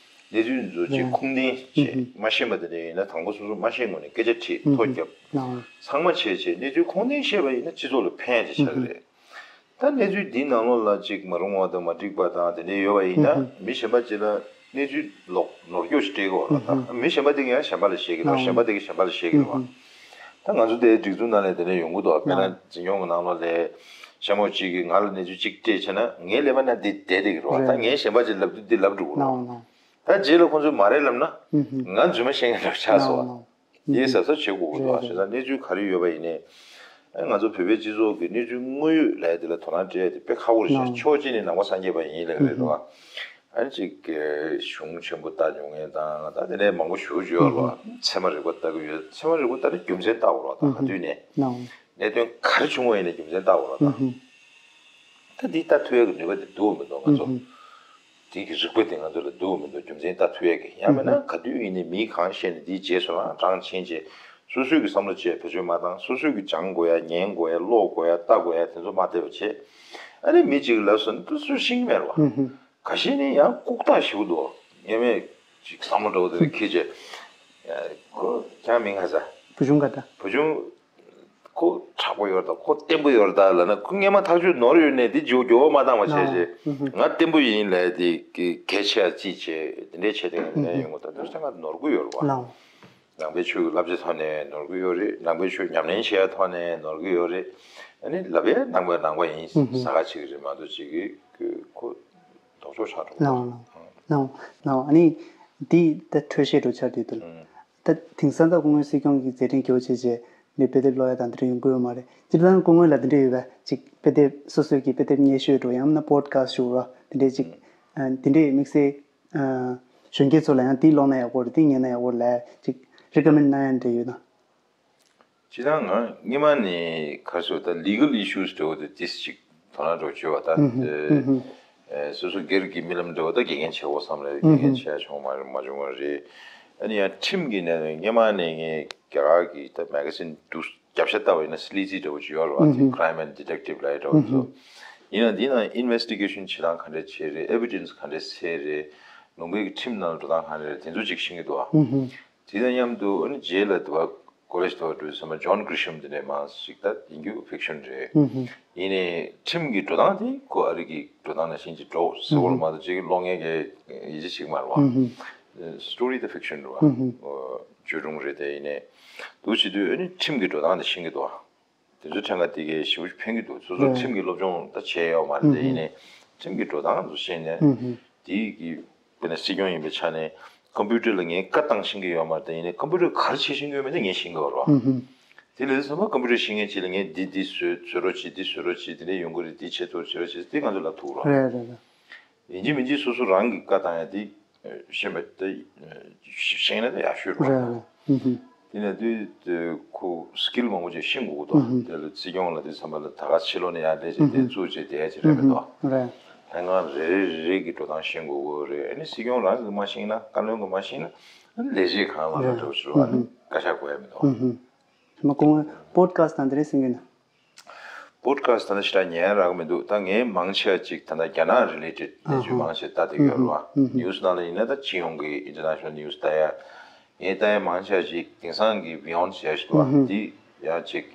གནས་ཚུལ་ཚོ་ཅིག་ཁུངས་ལྡན་བྱེད། མ་ཤེས་པ་དེ་འདྲ་ཡིན་ན་དང་པོ་སོ་སོ་མ་ཤེས་སྔོན་ནས་སྐད་ཆ་དྲིས། ཐོ་བརྒྱབ། ཚང་མ་བྱས་བྱས་གནས་ཚུལ་ཁུངས་ལྡན་བཤད་པ་ཡིན་ན་སྤྱི་ཚོགས་ལ་ཕན་ཡ་ཅིག་ཆགས་ཀྱི་རེད། ད་གནས་ཚུལ་འདིའི་ནང་ལོགས་ལ་ཅིག་མ་རུང་བ་དང་མ་འགྲིག་པ་དང་དེ་འདྲ་ཡོད་པ་ཡིན་ན། མི་གཞན་པ་ཅིག་ལ་གནས་ཚུལ་ལོག་ནོར་སྐྱོན་ཞིག་སྤྲད་ཀྱི་ཡོད་རེད་བ། ད་མི་གཞན་པ་དེ་གིས་ཡང་གཞན་པ་ལ་བཤད་ཀྱི་རེད་བ། གཞན་པ་དེ་གིས་གཞན་པ་ལ་བཤད་ཀྱི་རེད་བ། ད་ང་ཚོ་དེའི་སྒྲིག་འཛུགས་ནང་ལ་དེ་འདྲ་ཡོང་གི་འདུག་དཔེར་ན་འཛིན་སྐྱོང་གི་ནང་ལོགས་ལ་གཤམ་འོག་གཅིག་གིས་ང་ལ་གནས་ཚུལ་གཅིག་སྤྲད་བྱས་ན་ངའི་ཀླད་པ་ན་འདི་བསྡད་བསྡད་ཀྱི་རེད་བ། ད་ངས་གཞན་པ་ཅིག་ལབ་དུས་འདི་ལབ་འགྲོ་གི་རེད་བ། ད་རྗེས་ལ་ཁོང་ཚོས་མ་རེད་ལབ་ན་ང་རྫུན་མ་བཤད་མཁན་འདྲ་པོ་ཆགས་སོང་བ། དེའི་གཟབ་གཟབ་བྱེད་དགོས་ཀྱི་འདུག་རེད་རེད། བྱས་ཙང་གནས་ཚུལ་ག་རེ་ཡོད་པ་ཡིན་ནའི། ཨ་ང་ཚོ་བོད་པའི་སྤྱི་ཚོགས་ཀྱི་གནས་ཚུལ་དངོས་ཡོད་ལབ་ཡ་དེ་ལ་དོ་སྣང་སྤྲད་ཡ་དེ་དཔེ་ཁག་པོ་རེད་ཤག་ཕྱོགས་གཅིག་ནས་ནང་པ་སངས་རྒྱས་པ་ཡིན་ལབ་ཀྱི་རེད་བ། ཨ་ནི་ཅིག་གཞུང་ཆེན་པོ་ལྟ་མྱོང་མཁན་དང་ད་དེ་འདྲའི་མང་པོ་ཞེ་པོ་ཅིག་ཡོད་རེད་བ། ཚད་མ་རིག་པ་ལྟ་གི་ཡོད། ཚད་མ་རིག་པ་ལྟ་ན་རྒྱུ་མཚན་ལྟ་དགོས་རེད་བ། ད་ག་དུས་ནས་གནད་དོན་ག་རེ་བྱུང་བ་ཡིན་ནའི་རྒྱུ་མཚན་ལྟ་དགོས་རེད་བ། ད་ད་འདི་ལྟ་ཐུབ་ཡ་གི་ནུས་པ་དེ་འདུག་མི་འདུག་ང་ཚོ། དེ་གི་རིག་པ་དེ་ང་ཚོ་ལ་འདུག་མི་འདུག་རྒྱུ་མཚན་ལྟ་ཐུབ་ཡ་གི། ཡང་མིན་ན་ག་དུས་ཡིན་ནའི་མིས་གང་བཤད་ནའི་དེའི་རྗེས་སུ་རང་རང་ཕྱིན་བྱས། སོ་སོས་ཀྱི་བསམ་བློ་བྱས་བེད་སྤྱོད་མ་བཏང་། སོ་སོས་ཀྱི་སྦྱང་དགོས་ཡ་ཉན་དགོས་ཡ་ཀློག་དགོས་ཡ་ལྟ་དགོས་ཡ་དེ་ཚོ་མ་བལྟས་པ་བྱས། ཨ་ནི་མི་གཅིག་གིས་ལབ་སོང་ན་དེ་ཚོ་ཤེས་ཀྱི་མེད་རེད་བ། ཁ་ཤས་ནི་ཡང་ལྐུགས་རྟགས་ཞིག་འདུག་ངས་མེད་ཅིག་བསམ་བློ་འདྲ་བོ་དེ་འཁྱེར་བྱས། ཁོ་ཁྱེད་རང་མིང་ག་ས། བུ་ཆུང་ག་འདྲ། བུ་ཆུང་ཁོ་དྲག་པོ་ཡོད་རེད་ད། ཁོ་བརྟན་པོ་ཡོད་རེད་ད་ལབ་ན། ཁོ་སྔས་མ་ཐག་ཆོད་ནོར་ཡོད་ནའི་དེ་འགྱོ་འགྱོ་བ་མ་བཏང་བ་བྱས་བྱས། ང་བརྟན་པོ་ཡིན་ལབ་དེ་གལ་ཆེ་བ་ཅིག་བྱས། དེ་འདྲའི་བྱས་དེ་ཡོང་གི་འདུག་དེ་ཚོ་ང་ནོར་གི་ཡོད་རེད་བ། ནང་པའི་ཆོས་ཀྱི་བསླབ་བྱའི་ཐོག་ནས་ནོར་གི་ཡོད་རེད། ནང་པའི་ཆོས་ཉམས་ལེན་བྱེད་ཡ་ཐོག་ནས་ནོར་གི་ཡོད་རེད། ཨ་ནི་ལབ་ཡ་ནང་པ་ནང་པ་ཡིན་ཟེར་ག་ཅིག་རེད་མ་གཏོགས་ཅིག་གི་ཁོ་ལྡོག་ཕྱོགས་ཆགས་འགྲོ་གི་འདུག་ལའོ་ལའོ་ལའོ། ཨ་ནི་འདི་ད་འཕྲོས་བཤད་འགྲོ་ཆགས་དུས་དུ། ད་དེང་སང་ད་སྐུ་ངོ་སྲིད་སྐྱོང་གི་མཛད་འཕྲིན་མགྱོགས་བྱས་རྗེས། འདི་དཔེ་དེབ་ཀློག་ཡ་དང་དེ་འདྲ་ཡོང་གི་ཡོད་མ་རེད། སྤྱིར་བཏང་སྐུ་ངོ་ལ་དེ་འདྲ་ཡོད་པས་ཅིག་དཔེ་དེབ་སོ་སོའི་གི་དཔེ་དེབ་སྙན་ཞུ་འགྲོ་ཡང་ན་པོ་ཌི་ཁ་སི་ཊི་ཞུ་རོགས་དེ་འདྲས་ཅིག་དེ་འདྲས་དམིགས་བསལ་གཞོན་སྐྱེས་ཚོ་ལ་ཡང་དེ་ཀློག་ན་ཡག་པོ་རེད་དེ་ཉན་ན་ཡག་པོ་རེད་ལ་ཅིག་རི་ཀོ་མེན་ཌི་གནང་ཡ་འདྲ་ཡོད་ན། སྤྱིར་བཏང་ང་སྔོན་མ་ནས་ག་རེ་ཟེར་ད་ལི་གལ་ཨི་ཤུ་སི་འདྲ་བོ་དེ་ཏིས་ཅིག་དོ་སྣང་འདྲ་བོ་བྱོས་པ་ད། སོ་སོ་སྒེར་གྱི་རྨི་ལམ་འདྲ་བོ་ད་དགེ་རྒན་བྱེད་དགོས་བསམ་ལ་དགེ་རྒན་བྱས་བྱུང་མ་རེད་མ་བྱུང་བ་རེད། ཨ་ནི་ཡང་ཁྲིམས་ཀྱི་ནང་ནས་སྔོན་མ་ནས་ངས་རྒྱ་གར་གྱི་ད་མེ་ག་ཟིན་འདུག་རྒྱབ་ཤ་ལྟ་བ་ཡིན་ན་སི་ལི་ཙི་འདྲ་བོ་ཅིག་ཡོད་རེད་བ། དེ་ཁི་རེམ་ཨེན་ཌི་ཊེག་ཊིབ་ལབ་ཡ་འདྲ་བོ་ཚོ། ཡིན་ན་འདི་ནང་ཨིན་ཝེ་སི་ཊི་གེ་ཤན་བྱེད་སྟངས་ག་འདྲས་བྱས་རེད། ཨེ་བི་ཌེན་སི་ག་འདྲས་བཟས་རེད། ལུང་པའི་ཁྲིམས་ནང་འགྲོ་སྟངས་ག་འདྲས་རེད་དེ་ཚོ་ཅིག་ཤེས་ཀྱི་འདུག་ཨ། དེ་དང་མཉམ་དུ་ཨ་ནི་རྗེས་ལ་དུ་བ་ཀོ་ལེཇ་དུ་བ་འགྲོ་དུས་ཙམ་པ་ཇོན་གྷི་རི་ཤམ་དེ་འདྲས་མང་ཞིག་ད་ཡིན་རྒྱུ་ཕིག་ཤན་རེད། ཡིན་ནའི་ཁྲིམས་ཀྱི་འགྲོ་སྟངས་དེ་ཁོ་ཨ་རི་གི་འགྲོ་སྟངས་ནང་བཞིན་གྱི་འགྲོ་ཟེར་བ་ལ་མ་གཏོགས་ཅིག་ཀློག་མཁན་གྱི་ཡིད་ཆེས་ཤིག་མ་རེད་བ། སི་ཊོ་རི་ད་ཕིག་ཤན་རེད་བ། བརྗོད་སྒྲུང་རེད་དེ་ཡིན་ནའི་འདུག་བྱེད་དུས་ཨ་ནི་ཁྲིམས་ཀྱི་འགྲོ་སྟངས་དེ་ཤེས་ཀྱི་འདུག་ཨ། དེ་ཚོའི་ཕྲན་ཁ་དེ་གའི་ཞེ་པོ་ཕན་གྱི་འདུག་སོ་སོ་ཁྲིམས་ཀྱི་སློབ་སྦྱོང་ད་བྱས་ཡོད་མ་རེད་དེ་ཡིན་ནའི་ཁྲིམས་ཀྱི་འགྲོ་སྟངས་ཚོ་ཤེས་ནས་དེའི་གི་དཔེར་ན་སྲིད་སྐྱོང་ཡིན་པའི་ཆ་ནས་ཀམ་པུ་ཊར་ལ་ངས་བཀའ་བཏང་ཤེས་ཀྱི་ཡོད་མ་རེད་དེ་ཡིན་ནའི་ཀམ་པུ་ཊར་ག་རེ་བྱེད་ཤེས་ཀྱི་ཡོད་མེད་དེ་ངས་ཤེས་ཀྱི་ཡོད་རེད་བ། དེ་ལས་ཚང་མ་ཀམ་པུ་ཊར་ཤེས་མཁན་ཅིག་ལ་ངས་འདི་འདི་བཟོས་བཟོ་རོགས་བྱེད་འདི་བཟོ་རོགས་བྱེད་འདི་འདྲ་ཡོང་གི་རེད་འདི་བྱེད་ཐུབ་བྱེད་རོགས་བྱེད་འདི་ང་ཚོ་ལབ་ཐུབ་རོགས། རེད་རེད་རེད། ཡིན་གཅིག་མིན་གཅིག་སོ་སོ་རང་གི་བཀའ་བཏང་ཡ་དེ་ཤེས་པ་དེ་ཤེས་ན་དེ་ཡག་ཤོས་རེད་བ། རེད་རེད། དེ་ནས་དུས་དེ་ཁོ་སི་ཀིལ་མང་པོ་ཅིག་ཤེས་དགོས་ཀྱི་འདུག་དེ་ལ་སྲིད་སྐྱོང་ལ་དེ་ཚང་མ་ལ་ད་ག་ཕྱི་ལོགས་ནས་ཡར་སླེབས་བྱས་དེ་བཙུགས་བྱས་དེ་ཡ་ཅིག་རེད་མི་འདུག་རེད། ལྷན་ཁང་རེ་རེ་རེ་གི་འགྲོ་སྟངས་ཤེས་དགོས་ཀྱི་རེད། ཨ་ནི་སྲིད་སྐྱོང་རང་གིས་མ་ཤེས་ན་བཀའ་བློན་གིས་མ་ཤེས་ན་ཨ་ནི་ལས་བྱེད་གང་ལ་ལ་འགྲོ་ཕྱིར་བ་ནི་བཀའ་ཤག་དགོས་ཡ་མི་འདུག་དེ་མ་ཁོང་པོ་ཌི་ཁ་སི་ཊི་དང་དེ་རིང་གསན་གྱི་ན། པོ་ཌི་ཁ་སི་ཊི་ད་ནི་ཞེ་དྲག་ཉན་རག་མི་འདུག་ད་ངས་མང་ཆེ་བ་ཅིག་ད་ལྟ་རྒྱ་ནག་རི་ལེ་ཊེཌ་གནས་ཚུལ་མང་ཆེ་ལྟ་བསྡད་ཡོད་རེད་བ། ནིའུ་སི་ནང་ལ་ཡིན་ན་ད་སྤྱི་ཡོངས་ཀྱི་ཨིན་ཊར་ནེ་ཤ་ནལ་ནིའུ་སི་ལྟ་ཡ། ངས་ལྟ་ཡ་མང་ཆེ་བ་ཅིག་དེང་སང་གི་བི་ཡོན་ཌི་ཟེར་ཡ་ཞིག་འདུག་བ། འདི་ཡ་ཅིག་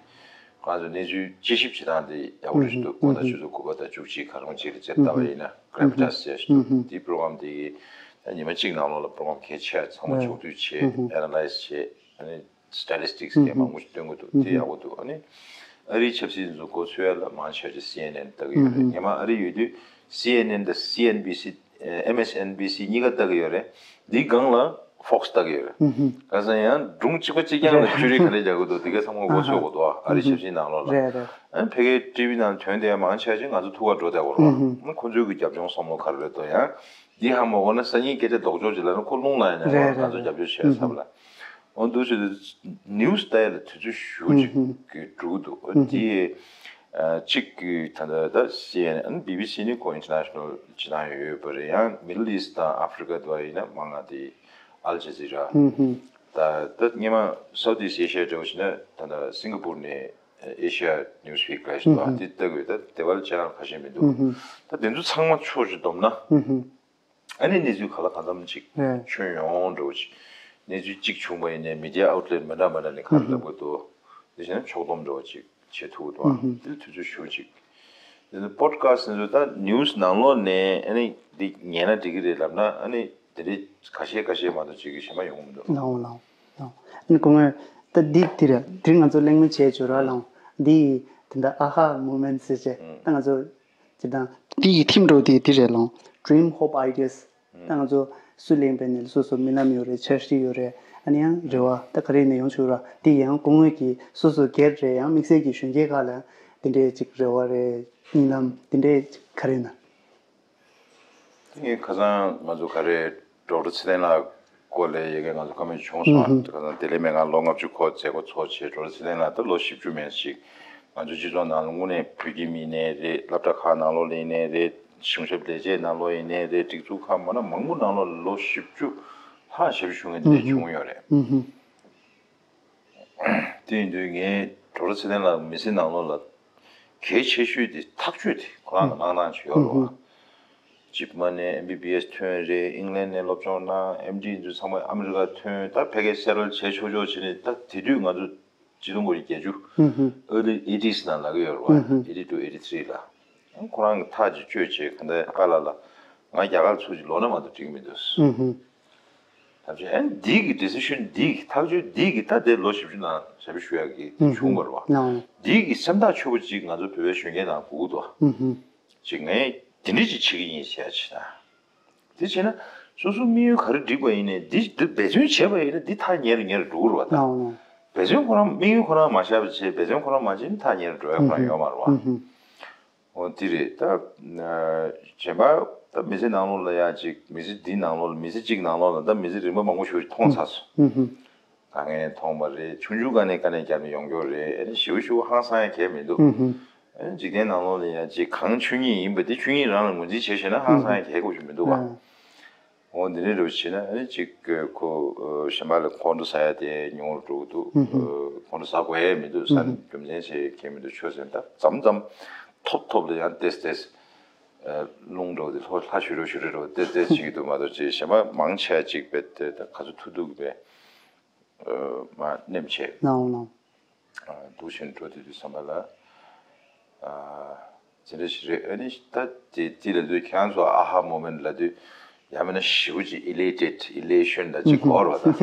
ང་ཚོ་གནས་ཚུལ་དཔྱད་ཞིབ་བྱེད་སྟངས་དེ་ཡག་པོ་རེད་ཞིག་འདུག་དགོང་དག་ཆུ་ཚོད་དགུ་པ་དང་བཅུ་གཅིག་ག་རང་ཅིག་ལ་ཅིག་ལྟ་བ་ཡིན་ན་གྷ་རེ་བྷི་ཊ་སི་ཟེར་ཡ་ཞིག་འདུག་འདིའི་པོ་རོ་གྷ་རམ་དེ་གི་ད་ཉི་མ་གཅིག་ནང་ལོགས་ལ་པོ་རོ་གྷ་རམ་གལ་ཆེ་བ་ཚང་མ་ཕྱོགས་བསྡུས་བྱས་ཨེ་ན་ལའི་ཛི་བྱས་ཨ་ནི། སི་ཊེ་ཊི་སི་ཊིག་སི་དེ་མང་པོ་ཞིག་སྟོན་གྱི་འདུག་དེ་ཡག་པོ་འདུག་ཨ་ནི་ཨ་རིའི་ཆབ་སྲིད་འཛུགས་སྐོར་ཚོས་ལ་མང་ཆེ་ཆེ་སི་ཨེན་ཨེན་ལྟ་གི་ཡོད་རེད། ཉི་མ་ཨ་རི་ཡོད་དུས་སི་ཨེན་ཨེན་དང་སི་ཨེན་བི་སི་ཨེམ་ཨེ་སི་ཨེན་བི་སི་གཉིས་ཀ་ལྟ་གི་ཡོད་རེད། འདིའི་སྒང་ལ་ཧྥོག་སི་ལྟ་གི་ཡོད་རེད། ག་ས་ཡང་སྒྲུང་གཅིག་པ་གཅིག་རྐྱང་ལ་བཅུ་རིག་ག་རེ་རྒྱག་གི་འདུག་དེ་ག་ཚང་མ་མགོ་ཚོས་དགོས་འདུག་ཨ་རི་ཆབ་སྲིད་ནང་ལོགས་ལ་ཨ་ནི་ཕ་གིའི་ཊི་བི་ནང་ཐོན་དེ་མང་ཆེ་ཆེ་ང་ཚོ་ཐུག་ག་འགྲོ་བསྡད་དགོས་རེད། ཁོ་ཚོའི་གི་རྒྱབ་ལྗོངས་བསམ་བློ་ག་རེ་རེད་འདུག་ཡང་འདི་ཧ་མ་གོ་ན་སང་ཉིན་སྐད་ཆ་ལྡོག་ཕྱོགས་ཅིག་ལབ་ན་ཁོ་རླུང་ལངས་ཡ་ཉག་ག་ང་ཚོ་རྒྱབ་སྐྱོར་བྱས་ཚར་བ་ལ། འོ་འདུག་ཟེར་དུས་ནིའུ་སི་ལྟ་ཡ་ལ་དུས་ཚོད་ཞེ་པོ་ཅིག་གི་འགྲོ་གི་འདུག་འདི་ཨ་གཅིག་གི་ད་ལྟ་ད་སི་ཨེན་ཨེན་བི་བི་སི་ནི་ཁོ་ཨིན་ཊར་ནེ་ཤ་ནལ་སྤྱི་བཏང་ཡོད་པ་རེད། ཡང་མི་ཌལ་ཨིསི་ཊི་དང་ཨ་ཧྥི་རི་ཀ་དུ་བ་ཡིན་ན་མང་ང་དེ་ཨལ་ཇ་ཛི་ར། ད་ད་སྔོན་མ་སའུ་ཐི་ཨིསི་ཊི་ཨེ་ཤི་ཡ་འདྲ་བོ་ཞིག་ན་ད་ལྟ་སིང་ག་པུར་ནས་ཨེ་ཤི་ཡ་ནིའུ་སི་ཝིག་ལབ་ཞིག་འདུག་ཨ། དེ་ལྟ་དགོས། ད་དེ་བ་ལ་ཅ་ནལ་ཁ་ཤས་མི་འདུག་ད་དེ་ཚོ་ཚང་མ་ཕྱོགས་བཞི་བསྡོམས་ན། ཨ་ནི་གནས་ཚུལ་ག་ལ་གང་འཚམ་ཅིག་ཨེ། ཁྱོན་ཡོངས་འདྲ་བོ་ཅིག་གནས་ཚུལ་གཅིག་བྱུང་བ་ཡིན་ནའི་མི་ཌི་ཡ་ཨའུ་ཊི་ལེ་ཊི་མི་འདྲ་མི་འདྲ་ནས་ག་རེ་ལབ་དགོས་འདུག་དེ་བྱས་ན་ཕྱོགས་བསྡོམས་འདྲ་བོ་ཅིག་བྱེད་ཐུབ་ཀྱི་འདུག་ཨ། དེ་ལ་དུས་ཚོད་ཞེ་པོ་ཅིག་དེ་ནི་པོ་ཌི་ཁ་སི་ཊི་འདི་ཚོ་ད་ནིའུ་སི་ནང་ལོགས་ནས་ཨ་ནི་འདི་ཉན་ན་འགྲིག་གི་རེད་ལབ་ན་ཨ་ནི་དེ་འདྲའི་ཁ་ཤས་ཁ་ཤས་མ་གཏོགས་ཅིག་གི་གཞན་པ་ཡོང་གི་མི་འདུག་ལའོ་ལའོ་ལའོ། ཨ་ནི་སྐུ་ངོ་ད་འདི་འདི་རེད། འདིར་ང་ཚོ་གླེང་མོལ་བྱས་བྱུང་ར་ལའོ། འདི་དེ་འདྲ་ཨ་ཧ་མུ་མེན་ཊི་ཟེར་བྱས་ད་ང་ཚོ་ཅི་དང་། འདི་ཡི་ཐིམ་འགྲོ་དེ་འདི་རེད་ལོང་། Dream Hope Ideas། ད་ང་ཚོ་སུ་གླེང་པའི་ནི་སོ་སོ་རྨི་ལམ་ཡོད་རེད། འཆར་གཞི་ཡོད་རེད། ཨ་ནི་ཡང་རེ་བ་ད་ག་རེ་ནས་ཡོང་ཆོག་ར། འདི་ཡང་སྐུ་ངོས་ཀྱིས་སོ་སོ་སྒེར་རེད། ཡང་དམིགས་བསལ་གྱི་གཞོན་སྐྱེས་ཁག་ལ་འདི་འདྲའི་ཅིག་རེ་བ་རེད། རྨི་ལམ་འདི་འདྲའི་ཅིག་ག་རེ་ན། ངས་ཁ་སང་ང་ཚོ་ག་རེ་ཌོག་ཊར་ཚེ་བརྟན་ལགས་སྐོར་ལ་ཡི་གེ་ང་ཚོ་བཀའ་མོལ་བྱུང་སོང་། ཁ་སང་བདེ་ལེགས་སྨན་ཁང་ལོ་ལྔ་བཅུ་འཁོར་མཛད་སྒོ་ཚོགས་བྱས། ཌོག་ཊར་ཚེ་བརྟན་ལགས་ད་ལོ་བཞི་བཅུ་མན་ཞིག་ང་ཚོ་སྤྱི་ཚོགས་ནང་ལ་དངོས་གནས་བོད་ཁྱིམ་ཡིན་ནའི་རེད། སློབ་གྲྭ་ཁག་ནང་ལོགས་ལ་ཡིན་ནའི་རེད། གཞུང་ཞབས་ལས་བྱེད་ནང་ལོགས་ཡིན་ནའི་རེད། སྒྲིག་འཛུགས་ཁག་མ་ན་མང་པོ་ནང་ལོགས་ལ་ལོ་བཞི་བཅུ་ལྷག་ཞབས་ཞུ་མཁན་དེ་འདྲ་བྱུང་ཡོད་རེད། དེ་ཡིན་དུས་ངས་ཌོག་ཊར་ཚེ་བརྟན་ལགས་མི་ཚེ་ནང་ལོགས་ལ་གལ་ཆེ་ཤོས་དེ་ཐག་གཅོད་དེ་ཁོ་རང་ལ་གནང་སྟངས་ཅིག་ཡོད་རེད་བ། ཇི་པ་ནས་ཨེམ་བི་བི་ཨེས་ཐོན་རེད། ཨིང་ལན་ནས་སློབ་སྦྱོང་གནང་། ཨེམ་ཌི་འདི་ཚོ་ཚང་མ་ཨ་མི་རི་ཀ་ཐོན། ད་ཕ་གིར་སེ་ཊལ་བྱས་ཆོག་ཆོག་བྱས་ནས་ད་དེ་དུས་ང་ཚོ་ཆིག་སྟོང་དགུ་བརྒྱ་བརྒྱད་ཅུ་early eighties ནང་ལབ་ཀྱི་ཡོད་རེད་བ། Eighty two, eighty three ལ། ཁོ་རང་གིས་ཐག་ཅིག་གཅོད་བྱས་ག་འདྲ་པཱ་ལགས་ལ་ང་རྒྱ་གར་ཚུར་ཅིག་ལོག་ན་མ་གཏོགས་འགྲིག་གི་མི་འདུག་ཐབས་ཤེས་ཨ་ནི་འདི་གི་decision འདི་གི་ཐག་གཅོད་འདི་གི་ད་ལྟའི་ལོ་བཞི་བཅུ་ནང་ཞབས་ཞུ་ཡག་གི་དེ་བྱུང་བ་རེད་བ། འདི་གི་སེམས་ཐག་ཆོད་པོ་ཅིག་ང་ཚོ་བོད་པའི་གཞོན་སྐྱེས་ནང་དགོས་ཀྱི་འདུག་བ། ཅིག་ངས་དེ་འདྲ་ཅིག་བྱེད་ཀྱི་ཡིན་ཟེར་ཡ་ཅིག་དང་། དེ་བྱས་ན་སོ་སོའི་དམིགས་ཡུལ་ག་རེ་སྒྲིག་པ་ཡིན་ནའི་འདི་འདི་འབད་བརྩོན་བྱས་པ་ཡིན་ན་འདི་ཐག་ཉེ་རུ་ཉེ་རུ་འགྲོ་གི་རེད་བ་ད། འབད་བརྩོན་ཁོ་རང་དམིགས་ཡུལ་ཁོ་རང་མ་ཤར་བ་བྱས། འབད་བརྩོན་ཁོ་རང་མ་བྱས་ན་ཐག་ཉེ་རུ་འགྲོ་ཡ་ཁོ་རང་ཡོད་མ་རེད་བ། ཨུ་ཧུ། འོ་དེ་རེད། ད་གཞན་པ་ད་མི་ཚེ་ནང་ལོགས་ལ་ཡང་ཅིག་མི་ཚེ་འདི་ནང་ལོགས་ལ་མི་ཚེ་གཅིག་ནང་ལོགས་ལ་ད་མི་ཚེ་རིམ་པ་མང་པོ་ཞིག་མཐོང་ཚར་སོང་། ཨུ་ཧུ། དཀའ་ངལ་མཐོང་བ་རེད། ཆུང་ཆུང་སྒང་ནས་དཀའ་ལས་བརྒྱབ་ནས་ཡོང་རྒྱུ་རེད། ཨ་ནི་ཞེ་པོ་ཞེ་པོ་ཧང་སང་ཡ་གང་ཡང་མི་འདུག། ཨུ་ཧུ། ཨ་ནི་འཇིག་རྟེན་ནང་ལོགས་ལ་ཡང་ཅིག་གང་ཆོས་ཉིད་ཡིན་པ་དེ་ཆོས་ཉིད་རང་ལ་ངོས་འཛིན་བྱེད་ཤེས་ན་ཧང་སང་ཡ་གང་ཡང་ཞིག་མི་འདུག་བ། ཨ། འོ་འདི་འདྲའི་རུ་བྱས་ན་ཨ་ནི་ཅིག་ཁོ་གཞན་པ་ལ་ཁོང་ཁྲོ་ཟ་ཡ་དེ་ཉུང་རུ་འགྲོ་གི་འདུག། ཨུ་ཧུ། ཁོང་ཁྲོ་ཟ་དགོས་ཡ་མི་འདུག་ཟེར། ཨུ་ཧུ། རྒྱུ་མཚན་ཆེ་གང་ཡང་མི་འདུག། ཆོས་ཟེར་ན་ད་མཚམས་མཚམས་ཐོབ་ཐོབ་ལ་ཡང་ཏེས་ཏེས་རླུང་འགྲོ་དེ་ལྷོ་ལྷ་ཞུ་རུ་ཞུ་རུ་རུ་ཏེས་ཏེས་བྱེད་ཀྱི་འདུག་མ་གཏོགས་ཅིག་གཞན་པ་མང་ཆེ་བ་ཅིག་བེད་དེ་ད་ག་ཚོད་ཐུབ་ཐུབ་ཀྱི་བེད། མ་ནེམ་བྱས། ནའོ་ནའོ། འདུག་བཞིན་འགྲོ་དུས་དུས་བསམ་པ་ལ། ཅི་འདྲ་ཞིག་རེད། ཨ་ནི་ད་དེ་དེ་ལ་དུས་ཁྱེད་རང་ཚོ་ཨ་ཧ་མོ་མེན་ལ་དུས་ཡང་མིན་ན་ཞེ་པོ་ཅིག་elated elation ལ་ཅིག་གོ་རོགས་ད།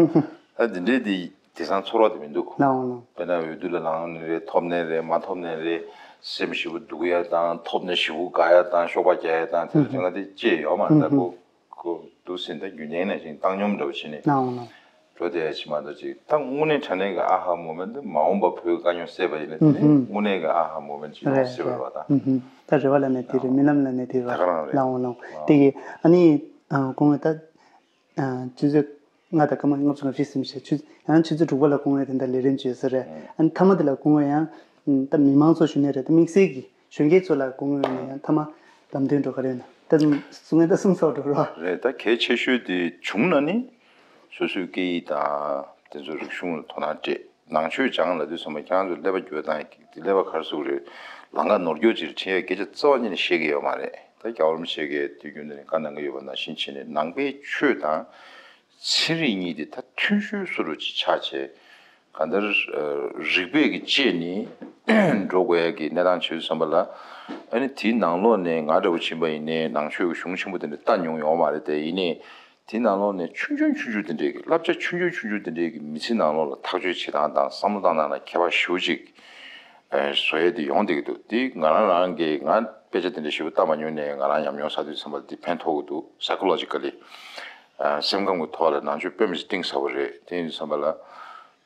ད་འདི་འདྲའི་དེ་དེང་སང་ཚོར་བ་དེ་མི་འདུག། ནའོ་ནའོ། དཔེར་ན་འོས་བསྡུ་ལ་ལངས་ནི་རེད། ཐོབ་ནི་རེད། མ་ཐོབ་ནི་རེད། སེམས་ཞེ་པོ་སྡུག་ཡ་དང་། ཐོབ་ནི་ཞེ་པོ་དགའ་ཡ་དང་། གཤོག་པ་རྒྱག་ཡ་དང་། དེ་ཚོ་དེ་སྔ་དེ་ཅི་ཡོད་མ་རེད། ད་ཁོ། ཁོ་འདུག་ཟིན་ད་རྒྱུན་ལྡན་ནང་བཞིན་བཏང་སྙོམས་འདྲ་བོ་བྱས་ནས་ནའོ་ནའོ། འགྲོ་བསྡད་ཡ་ཅིག་མ་གཏོགས་ཅིག་ད་དངོས་གནས་དྲང་གནས་ཀྱི་ཨ་ཧ་མོ་མེན་ཏེ་མ་འོངས་པ་བོད་དཀའ་རྙོག་སེལ་བ་ཡིན་ན་དེ་ནི་ཨུ་ཧུ། དངོས་གནས་ཀྱི་ཨ་ཧ་མོ་མེན་ཅིག་ཡོང་སྲིད་པ་རེད་བ་ད། ཨུ་ཧུ། ད་རེ་བ་ལ་ནས་དེ་རེད། རྨི་ལམ་ལ་ནས་དེ་རེད་བ། ད་ག་རང་རེད། ལའོ་ལའོ། ཨ། དེ་གི་ཨ་ནི་ཨ་སྐུ་ངོ་ད་ཨ་ཆུ་ཚོད་ལྔ་དང་སྐར་མ་ལྔ་བཅུ་ང་བཞི་ཟིན་ཤག། ཆུ་ཡང་ཆུ་ཚོད་དྲུག་པ་ལ་སྐུ་ངོ་དེ་འདྲ་ལས་རིམ་བྱོས་ས་རེད། ཨ་ནི་མཐའ་མ་དེ་ལ་སྐུ་ངོ་ཡང་ད་མི་མང་ཚོ་ཞུ་ནས་རེད། ད་དམིགས་བསལ་གྱི་གཞོན་སྐྱེས་ཚོ་ལ་སྐུ་ངོ་ཡོད་ན་ཡང་མཐའ་མ་ལམ་སྟོན་འགྲོ་ག་རེ་ཡོད་ན། ད་གསུང་ངན་ད་གསུང་ཚར་འགྲོ་རོགས། རེད། ད་གལ་ཆེ་ཤོས་དེ་བྱུང་ན་ནི་སོ་སོའི་སྐད་ཡིག་དང་དེ་ཚོ་རིག་གཞུང་ལ་དོ་སྣང་སྤྲད། ནང་ཆོས་སྦྱང་ལབ་དུས་ཙམ་པ་ཁྱེད་རང་ཚོ་ཀླད་པ་འགྱུར་བ་བཏང་ཡ་ཀླད་པ་ག་རེ་ཟེར་དགོས་རེད། ལམ་ཁ་ནོར་སྐྱོན་ཅིག་ལ་འཕྲད་ཡ་སྐད་ཆ་རྩ་བ་ཉིད་ནས་བཤད་ཀྱི་ཡོད་མ་རེད། ད་རྒྱལ་བ་རིན་པོ་ཆེ་གིས་དུས་རྒྱུན་དུ་ནས་བཀའ་གནང་གི་ཡོད་པ་ནང་བཞིན་བྱས་ནས་ནང་པའི་ཆོས་དང་ཚན་རིག་གཉིས་དེ་ད་མཐུན་ཤོས་སུ་རུ་ཅིག་ཆགས་བྱས། གང་ལྟར་ཨ་རིག་པས་ཀྱི་དཔྱད་ནས་འགྲོ་དགོས་ཡ་གི་གནས་སྟངས་བྱེད་དུས་ཙམ་པ་ལ། ཨ་ནི་དེའི་ནང་ལོགས་ནས་ང་འདྲ་བོ་ཕྱིན་པ་ཡིན་ནའི་ནང་ཆོས་ཀྱི་གཞུང་ཆེན་པོ་དེ་འདྲ་ལྟ་མྱོང་ཡོད་མ་རེད་དེ། ཡིན་ནའི་དེའི་ནང་ལོགས་ནས་ཆུང་ཆུང་ཆུང་ཆུང་དེ་འདྲའི་གི་བསླབ་བྱ་ཆུང་ཆུང་ཆུང་ཆུང་དེ་འདྲའི་གི་མི་ཚེ་ནང་ལོགས་ལ་ཐག་གཅོད་བྱེད་སྟངས་དང་བསམ་བློ་བཏང་སྟངས་ལ་ཁྱད་པར་ཞེ་པོ་ཅིག་ཨ་བཟོ་ཡས་དེ་ཡོང་བསྡད་ཀྱི་འདུག། དེ་ང་རང་རང་གིས་ང་དཔེ་ཆ་དེ་འདྲ་ཞེ་པོ་ལྟ་མ་མྱོང་ནའི་ང་རང་ཉམས་མྱོང་བསགས་དུས་ཙམ་པ་ལ་དེ་ཕན་ཐོགས་ཀྱི་འདུག། Psychologically ཨ་སེམས་ཁམས་ཀྱི་ཐོག་ལ་ནང་ཆོས་དཔེ་མི་སྲིད་གཏིང་ཟབ་པོ་རེད། དེ་ཡིན་དུས་ཙམ་པ་ལ།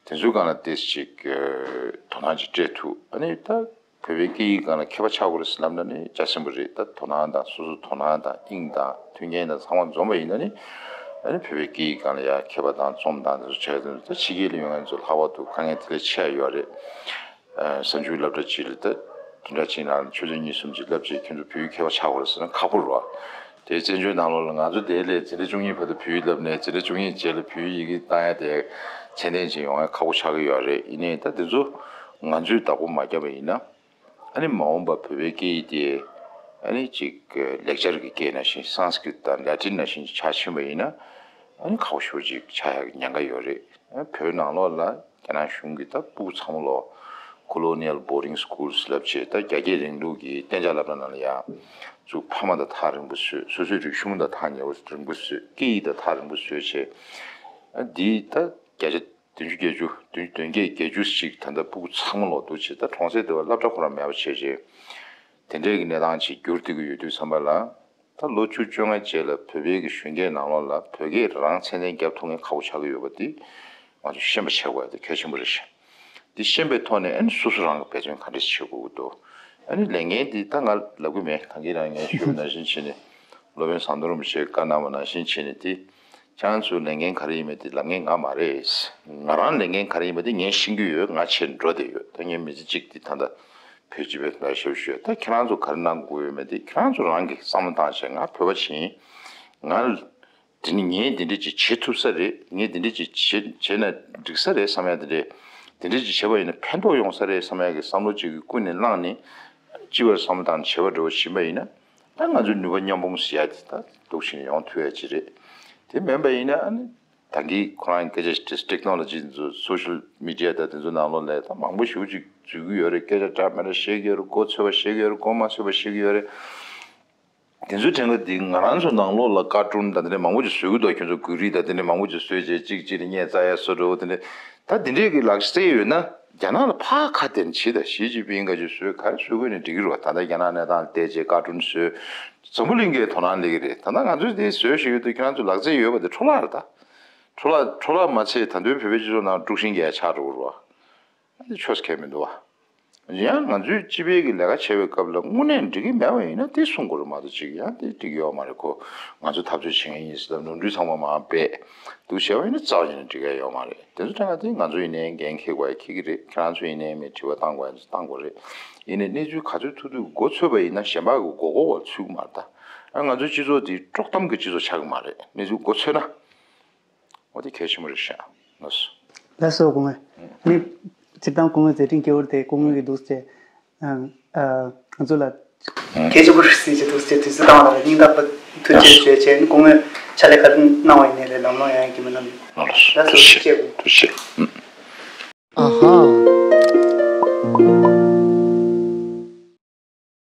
དེ་ཚོའི་སྒང་ལ་ཏོག་ཙམ་ཅིག་དོ་སྣང་ཅིག་སྤྲད་ཐུབ། ཨ་ནི་ད་བོད་པའི་སྐད་ཡིག་སྒང་ལ་མཁས་པ་ཆགས་དགོས་རེད་ཟེར་ལབ་ན་ནི་རྒྱ་ཆེན་པོ་རེད། ད་དོ་སྣང་དང་སོ་སོ་དོ་སྣང་དང་དབྱིངས་དང་མཐུན་རྐྱེན་དང་ཚང་མ་འཛོམས་པ་ཡིན་ན་ནི། ཨ་ནི་བོད་པའི་སྐད་ཡིག་སྒང་ལ་ཡ་མཁས་པ་དང་རྩོམ་དང་དེ་ཚོ་བྱས་ཏེ་ད་ཕྱི་རྒྱལ་ལ་ཡོང་མཁན་ཚོ་ལྷག་པར་དུ་དཀའ་ངལ་དེ་ལས་ཆེ་བ་ཡོད་རེད། ཨ་གཟའ་མཇུག་སློབ་གྲྭ་གཅིག་ལ་ད་བདུན་ཕྲག་གཅིག་ནང་ལ་ཆུ་ཚོད་གཉིས་གསུམ་ཅིག་བསླབ་བྱས་ཁྱོད་ཚོ་བོད་ཡིག་མཁས་པ་ཆགས་དགོས་རེད་ཟེར་ན་ཁག་པོ་རེད་བ། དེའི་བཙན་བྱོལ་ནང་ལོགས་ལ་ང་ཚོ་དེ་ལས་འཛིན་གྲྭ་བཅུ་གཉིས་བར་དུ་བོད་ཡིག་བསླབ་ནས་འཛིན་གྲྭ་བཅུ་གཉིས་རྗེས་ལ་བོད་ཡིག་ཡི་གེ་བཏང་ཡ་དེ་ཚད་ལྡན་ཅིག་ཡོང་ཡ་ཁག་པོ་ཆགས་ཀྱི་ཡོད་རེད། ཡིན་ནའི་ད་དེ་ཚོ་ང་ཚོས་བདག་པོ་མ་བརྒྱབ་པ་ཡིན་ན། ཨ་ནི་མ་འོངས་པ་བོད་པའི་སྐད་ཡིག་དེ་ཨ་ནི་ཅིག་ལེགས་སྦྱར་གྱི་སྐད་ནང་བཞིན་Sanskrit དང་Latin ནང་བཞིན་ཆགས་ཕྱིན་པ་ཡིན་ན། ཨ་ནི་ཁག་པོ་ཞེ་པོ་ཅིག་ཆགས་ཡ་གི་ཉེན་ཁ་ཡོད་རེད། ཨ་བོད་ནང་ལོགས་ལ་རྒྱ་ནག་གཞུང་གིས་ད་ཕྲུ་གུ་ཚང་མ་ལོ་Colonial Boarding Schools ལབ་བྱས་ད་རྒྱ་སྐྱེད་རིང་ལུགས་ཀྱི་གཏན་འཇགས་སློབ་གྲྭ་ནང་ལ་ཡ་བཙུགས། ཕ་མ་དང་ཐག་རིང་པོ་བཟོས། སོ་སོའི་རིག་གཞུང་དང་ཐག་ཉེ་པོ་རིང་པོ་བཟོས། སྐད་ཡིག་དང་ཐག་རིང་པོ་བཟོས་བྱས། ཨ་འདི་ད་བརྒྱ་ཆ་བདུན་ཅུ་བརྒྱད་ཅུ་བདུན་བདུན་བརྒྱད་བརྒྱད་ཅུ་ཞིག་ད་ལྟ་ཕྲུ་གུ་ཚང་མ་ལོ་འདུག་བྱས། ད་གྲོང་གསེབ་དེ་བ་སློབ་གྲྭ་ཁོ་རང་མེད་པ་བྱས་བྱས། དེ་འདྲའི་གི་གནས་སྟངས་ཅིག་འགྱུར་བསྡད་ཀྱི་ཡོད་དུས་ཙམ་པ་ལ། ད་ལོ་བཅུ་བཅོ་ལྔ་རྗེས་ལ་བོད་པའི་གི་གཞོན་སྐྱེས་ནང་ལོགས་ལ་བོད་སྐད་རང་ཚད་ལྡན་རྒྱབ་ཐུབ་མཁན་ཁག་པོ་ཆགས་ཀྱི་ཡོད་པ་འདི་ང་ཚོས་ཤེས་པ་བྱེད་དགོས་ཡ་དེ་གལ་ཆེན་པོ་རེད་ཤག། འདི་ཤེས་པའི་ཐོག་ནས་ཨ་ནི་སོ་སོ་རང་གི་འབད་བརྩོན་ག་འདྲས་བྱེད་དགོས་ཀྱི་འདུག། ཨ་ནི་ལས་འགན་འདི་ད་ང་ལབ་གི་མེད། ད་གིན་རང་ངས་ཞུས་པ་ནང་བཞིན་བྱས་ནས་སློབ་དཔོན་ཟམ་གདོང་རིན་པོ་ཆེས་བཀའ་གནང་བ་ནང་བཞིན་བྱས་ནས་དེ། ཁྱེད་རང་ཚོའི་ལས་འགན་ག་རེ་ཡིན་མིན་དེ་ལབ་མཁན་ང་མ་རེད། ང་རང་ལས་འགན་ག་རེ་ཡིན་མིན་དེ་ངས་ཤེས་ཀྱི་ཡོད། ང་བྱེད་འགྲོ་བསྡད་ཡོད། ད་ངའི་མི་ཚེ་གཅིག་དེ་ད་ལྟ་བོད་སྤྱི་པའི་ཐོག་ལ་ཞབས་ཞུ་ཡོད། ད་ཁྱེད་རང་ཚོ་ག་རེ་གནང་དགོས་ཡོད་མེད་དེ་ཁྱེད་རང་ཚོ་རང་གིས་བསམ་བློ་བཏང་བྱས། ང་བོད་པ་ཞིག་ཡིན། ང་དེ་ནི་ངས་འདི་འདྲ་ཅིག་བྱེད་ཐུབ་ས་རེད། ངས་འདི་འདྲ་ཅིག་བྱེད་བྱས་ན་འགྲིག་ས་རེད་བསམ་ཡ་དེ་འདྲས། དེ་འདྲ་ཅིག་བྱས་པ་ཡིན་ན་ཕན་ཐོགས་ཡོང་ས་རེད་བསམ་ཡ་གི་བསམ་བློ་ཅིག་གི་ཀུན་ནས་བསླངས་ནས། སྤྱི་པར་བསམ་བློ་བཏང་བྱས་པ་འདྲ་བོ་ཕྱིན་པ་ཡིན་ན། ད་ང་ཚོའི་ནུས་པ་མཉམ་སྤུངས་ཟེར་ཡ་དེ་ད་འདུག་བཞིན་ཡོང་ཐུབ་ཡ་ཅིག་རེད། དེ་མིན་པ་ཡིན་ན་ཨ་ནི་ད་གིན་ཁོ་རང་སྐད་ཆ་ཞིག་བྲིས། ཊེག་ནོ་ལོ་ཇི་དེ་ཚོ་སོ་ཤལ་མི་ཌི་ཡ་དང་དེ་ཚོ་ནང་ལོགས་ལ་ད་མང་པོ་ཞེ་པོ་ཅིག་འཛུལ་གྱི་ཡོད་རེད། སྐད་ཆ་འདྲ་མི་འདྲ་བཤད་ཀྱི་ཡོད་རེད། མགོ་ཚོས་པ་བཤད་ཀྱི་ཡོད་རེད། མགོ་མ་ཚོས་པ་བཤད་ཀྱི་ཡོད་རེད། དེ་ཚོའི་གྲས་འགའ་དེ་ང་རང་ཚོ་ནང་ལོགས་ལ་ཀར་ཊུན་དང་དེ་འདྲ་མང་པོ་ཅིག་བཟོ་གི་འདུག། ཁྱོད་ཚོ་གུ་རི་དང་དེ་འདྲ་མང་པོ་ཅིག་བཟོས་བྱས་གཅིག་གཅིག་ལ་བརྙས་བཙལ་ཡ་བཟོ་འདྲ་བོ་དེ་འདྲ། ད་དེ་འདྲས་ཀྱི་ལག་རྩལ་ཡོད་ན་རྒྱ་ནག་ལ་ཕར་ཁ་གཏད་ནས་བྱེད་དང་། ཞི་ཅིན་ཕིང་ག་ཅིག་བཟོས་ག་རེ་བཟོས་དགོས་ནས་འགྲིག་གི་རེད་བ། ད་ལྟ་རྒྱ་ནག་གནས་སྟངས་ལ་བལྟས་བྱས་ཀར་ཊུན་བཟོས། འཛམ་བུ་གླིང་གའི་དོ་སྣང་སླེབས་ཀྱི་རེད། ད་ལྟ་ང་ཚོས་དེ་བཟོས་བཞག་ཡོད་དུས་ཁྱེད་རང་ཚོ་ལག་རྩལ་ཡོད་པ་དེ་འཕྲོ་བརླག་རེད་ད། འཕྲོ་བརླག་འཕྲོ་བརླག་མ་བྱས་ད་དུང་བོད་པའི་སྤྱི་ཚོགས་ནང་དཀྲུག་ཤིང་རྒྱག་ཡ་ཆགས་འགྲོ་གི་རེད་བ། དེ་ཆོས་ཁས་མི་འདུག་བ། ཡང་ང་ཚོས་སྤྱི་པའི་གི་ལས་ཀ་བྱེད་པའི་སྐབས་ལ་དངོས་གནས་འགྲིག་གི་མེད་པ་ཡིན་ན་དེ་གསུང་དགོས་རེད་མ་གཏོགས་ཅིག་ཡང་དེ་འགྲིག་གི་ཡོད་མ་རེད་ཁོ། ང་ཚོ་འཐབ་རྩོད་བྱེད་མཁན་ཡིན་ཟེར་ལབ་ནོར་འཁྲུལ་ཚང་མ་མར་སྦས་འདུག་བྱས་པ་ཡིན་ན་རྩ་བ་ཉིད་ནས་འགྲིག་གི་ཡོད་མ་རེད། དེ་ཚོ་དྲན་ག་དེ་ང་ཚོ་ཡིན་ནའི་འགན་འཁྱེར་དགོས་ཡ་འཁྱེར་གི་རེད། ཁྱེད་རང་ཚོ་ཡིན་ནའི་མི་དྲི་བ་བཏང་དགོས་ཡ་ཚོ་བཏང་དགོས་རེད། ཡིན་ནའི་གནས་ཚུལ་ག་ཚོད་ཐུག་ཐུག་མགོ་ཚོས་པ་ཡིན་ན་གཞན་པ་གི་མགོ་སྐོར་བ་ཚུད་ཀྱི་མ་རེད་ད། ཨ་ང་ཚོའི་སྤྱི་ཚོགས་འདི་དཀྲོག་གཏམ་གི་སྤྱི་ཚོགས་ཆགས་ཀྱི་མ་རེད། གནས་ཚུལ་མགོ་ཚོས་ན། འོ་དེ་གལ་ཆེན་པོ་རེད་ཤག་ལགས་སོ། ལགས་སོ་སྐུ་ངོ་། ནི། སྤྱིར་བཏང་སྐུ་ངོ་མཛད་འཕྲིན་སྐྱེ་བོར་དེ་སྐུ་ངོ་གི་འདུག་སེ། ཨ་ང་ཚོ་ལ། གལ་ཆེན་པོ་རེད་ཟེར་གྱི་འདུག་སེ་དུས་ཚོད་བཏང་བ་ལ་སྙིང་ཐག་པ་ཐུགས་རྗེ་ཆེ་བྱས་ནི་སྐུ་ངོས་ཕྱག་ལས་ག་རེ་གནང་བ་ཡིན་ནའི་ལས་ལམ་ལྷོང་ཡོང་ཡག་གི་མི་ལམ། ལགས་སོ་ལགས་སོ་ཐུགས་རྗེ་ཆེ། ཐུགས་རྗེ་ཆེ། ཨ་ཧ།